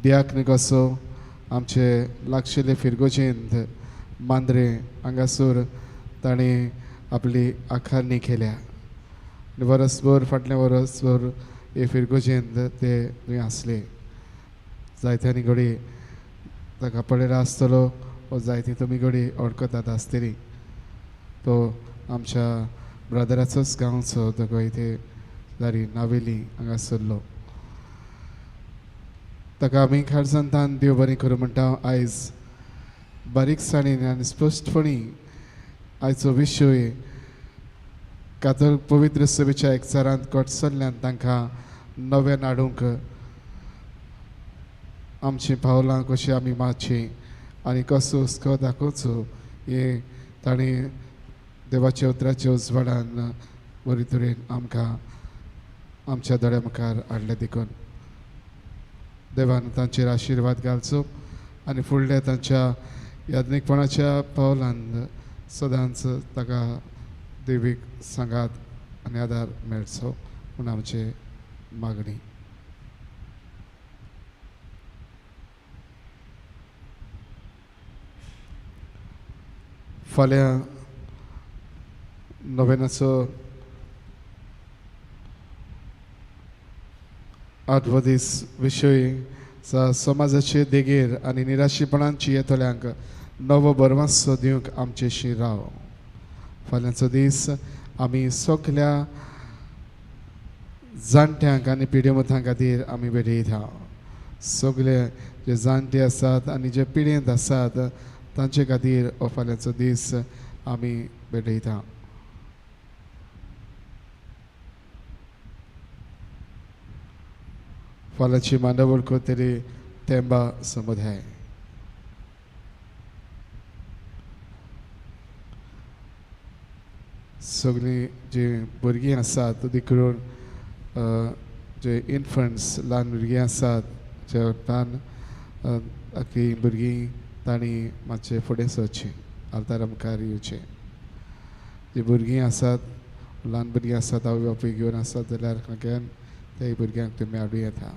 दियाक कसो आमचे लागशिल्ले फिरगोजेंत मांद्रे हांगासर ताणें आपली आखारणी केल्या आनी वरसभर फाटलें वरसभर हे फिरगोजेंत ते थंय आसले. जायत्यांनी घडये ताका पळयला आसतलो वो जायतीं तुमी घडये वळखतात आसतली. तो आमच्या ब्रदराचोच गांवचो तो इथे दारी नावेली हांगा सरलो. ताका आमी खारजांतान देव बरें करूं म्हणटा. आयज बारीकसाणेन आनी स्पश्टपणी आयचो विशय कातोलीक पवित्र सभेच्या एकचारांत कोटसल्ल्यान तांकां नव्यान हाडूंक आमचीं पावलां कशीं आमी मारचीं आनी कसो हुस्को दाखोवचो हें ताणें देवाच्या उतराच्या उजवाडान बरे तरेन आमकां आमच्या दोळ्या मुखार हाडलें. देखून देवान तांचेर आशिर्वाद घालचो आनी फुडल्या तांच्या याज्ञीकपणाच्या पावलान सदांच ताका देवीक सांगात आनी आदार मेळचो म्हूण आमची मागणी. फाल्यां नोवेनाचो आठवो दीस विशय समाजाचे देगेर आनी निराशेपणान येतल्यांक नवो बरवासो दिवंक आमचेशी राव. फाल्यांचो दीस आमी सगल्या जाणट्यांक आनी पिडेमतां खातीर आमी भेटयता. सगळे जे जाणटे आसात आनी जे पिडेंत आसात तांचे खातीर हो फाल्यांचो दीस आमी भेटयता. फाल्यांची मांडावळ करतली तेंबा समुदाय. सगळीं जी भुरगीं आसात देखून जे इन्फंट्स ल्हान भुरगीं आसात जे ल्हान आखी भुरगीं तांणी मातशें फुडें सरचें, आल्तारा मुखार येवचें. जी भुरगीं आसात ल्हान भुरगीं आसात आवय बापूय घेवन आसात जाल्यार खंयच्यान त्या भुरग्यांक तुमी हाडूं येता.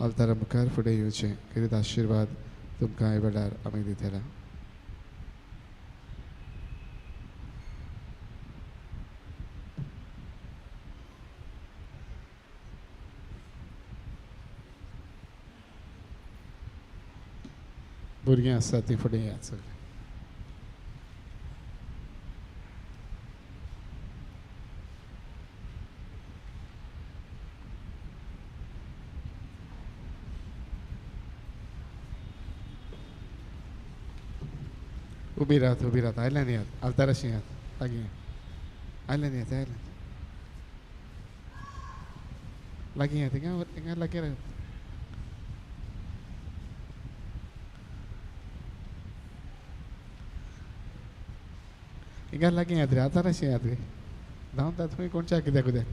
आल्तारा मुखार फुडें येवचें. खेरीत आशिर्वाद तुमकां ह्या वेळार आमी दितले. भुरगीं आसात तीं फुडें येयात सगळीं. उबी राहत उबी राहत आयल्यान येयात, आल्ताराशी येयात, लागीं आयल्यान येयात, आयल्यान लागीं येयात, हिंगा हिंगा लागीं रावत. हिंगा लागीं येयात रे, आल्ताराशी येयात रे. धांवतात तुमी कोणच्या कित्याक कित्याक.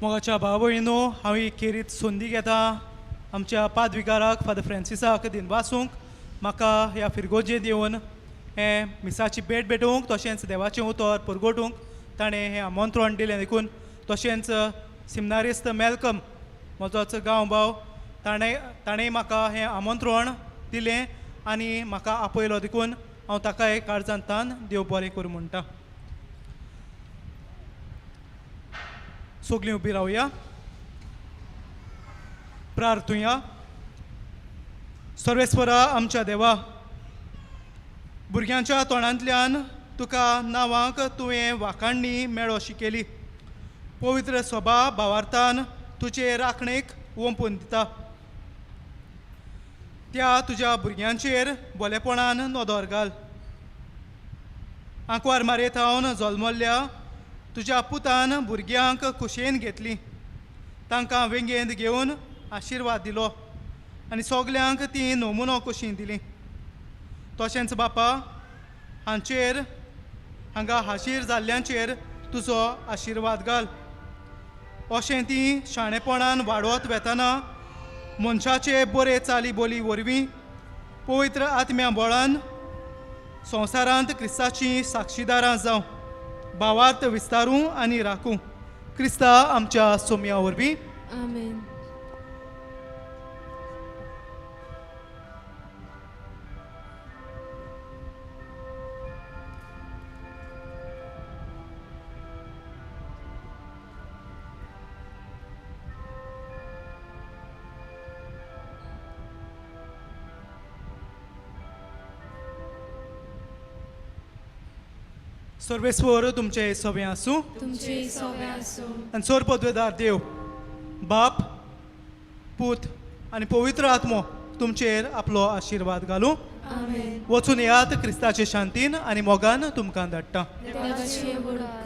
मोगाच्या भाव भयणीनो, हांव ही खेरीत संदी घेता आमच्या पादविगाराक फादर फ्रांसिसाक दिनवासूंक म्हाका ह्या फिरगोजेंत येवन हें मिसाची भेट भेटोवंक तशेंच देवाचें उतर परगटूंक ताणें हें आमंत्रण दिलें देखून, तशेंच सिमनारिस्त मेलकम म्हजोच गांव भाव ताणें म्हाका हें आमंत्रण दिलें आनी म्हाका आपयलो देखून हांव ताकाय काळजांत देव बरें करूं म्हणटा. सगळीं उबी रावया, प्रार्थुया. सर्वेस्वरा आमच्या देवा, भुरग्यांच्या तोंडांतल्यान तुका नांवांक तुवें वाखाणणी मेळो शिकयली. पवित्र सभा भावार्थान तुजे राखणेक ओंपून दिता. त्या तुज्या भुरग्यांचेर बोलेपणान नदर घाल. आंकवार मारयेत हावन जल्मल्ल्या तुज्या पुतान भुरग्यांक खुशयेन घेतली, तांकां वेंगेंत घेवन आशिर्वाद दिलो आनी सगल्यांक ती नमुनो कशी दिली. तशेंच बापा, हांचेर हांगा हाजीर जाल्ल्यांचेर तुजो आशिर्वाद घाल. अशें ती शाणेपणान वाडत वेतना मनशाचे बरे चाली बोली वरवीं पवित्र आत्म्या बळान संवसारांत क्रिस्ताची साक्षीदारां जावं, भावार्थ विस्तारूं आनी राखूं. क्रिस्ता आमच्या सोम्या वरवीं. आमेन. सर्वेस्वर तुमचे सवे आसूं, तुमचे सवे आसूं. आनी सोर पदवेदार देव बाप, पूत आनी पवित्र आत्मो तुमचेर आपलो आशिर्वाद घालूं. आमेन. वचून येयात क्रिस्ताचे शांतीन आनी मोगान तुमकां धाडटा. देवाचे व्हड उपकार.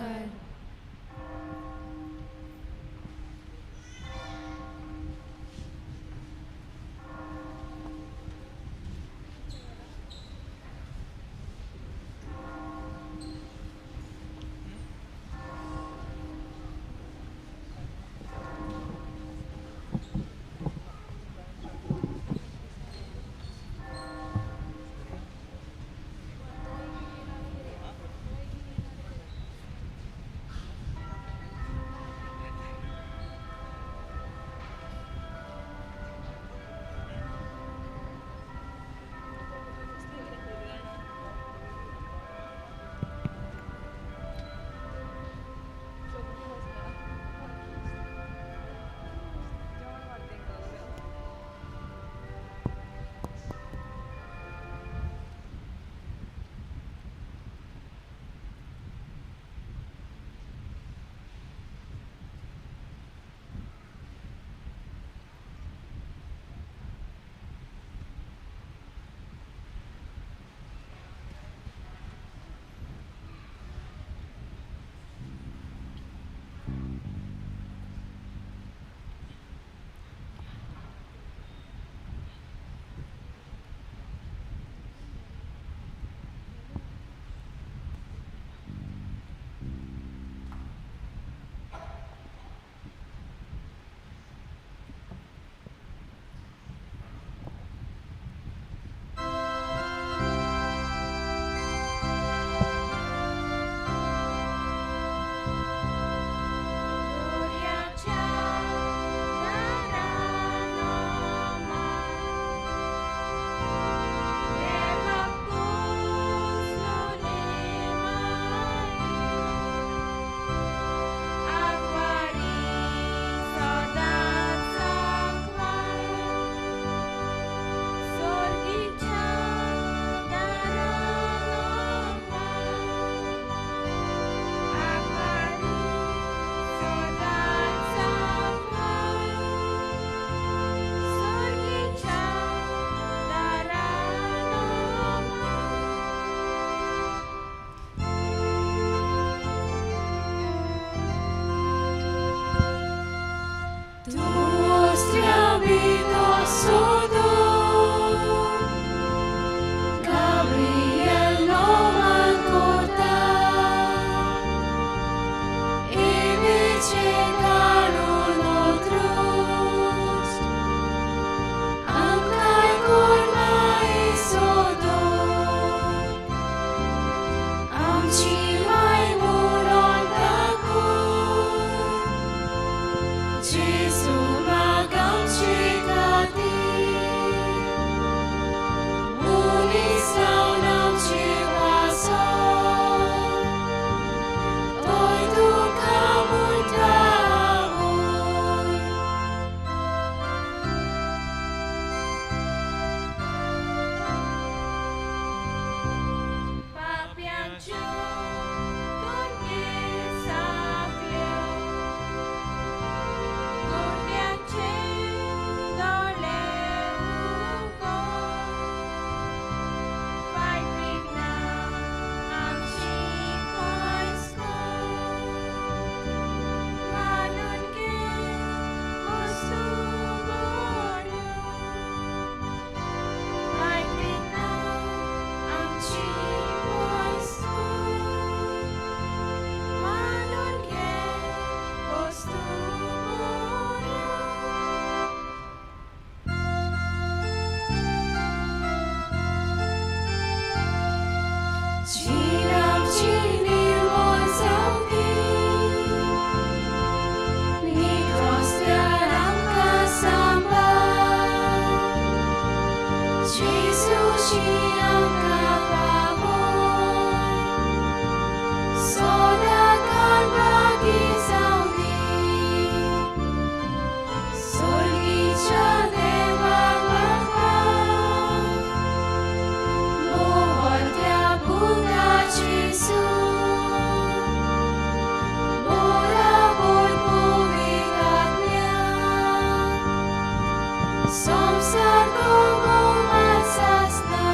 संवसार गोगोमा सासना.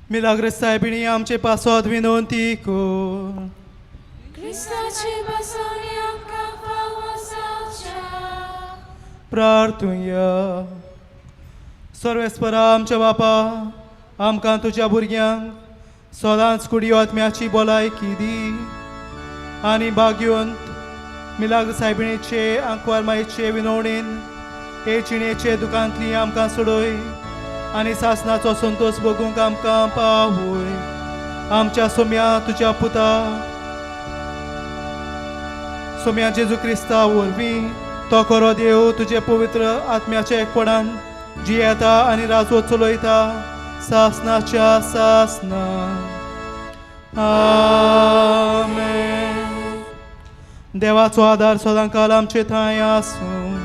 मिलाग्र सायबिणी आमचे पासत विनंती कर. क्रिस्ताचे बसवणे आमकां फावो जावच्या. प्रार्थुया. सर्वेस्परा आमच्या बापा, आमकां तुज्या भुरग्यांक सदांच कुडी आत्म्याची भलायकी दी आनी भाग्यवंत मिलाग्र सायबिणीचे आंकवार मायचे विनवणेन हे जिणेचे दुकांतली आमकां सोडय आनी सासनाचो संतोश भोगूंक आमकां पावय. आमच्या सोम्या तुज्या पुता सोम्या जेजू क्रिस्ता वरवीं तो खरो देव तुजे पवित्र आत्म्याच्या एकपणान जियेता आनी राजवत चलयता सासनाच्या सासना. आमेन. देवाचो आदार सदांकाल आमचे थंय आसूं.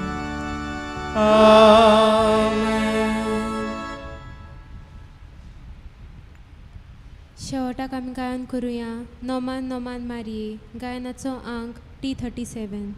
आमेन. शेवटाक आमी गायन करुया नोमान नोमान मारये गायनाचो आंक T37.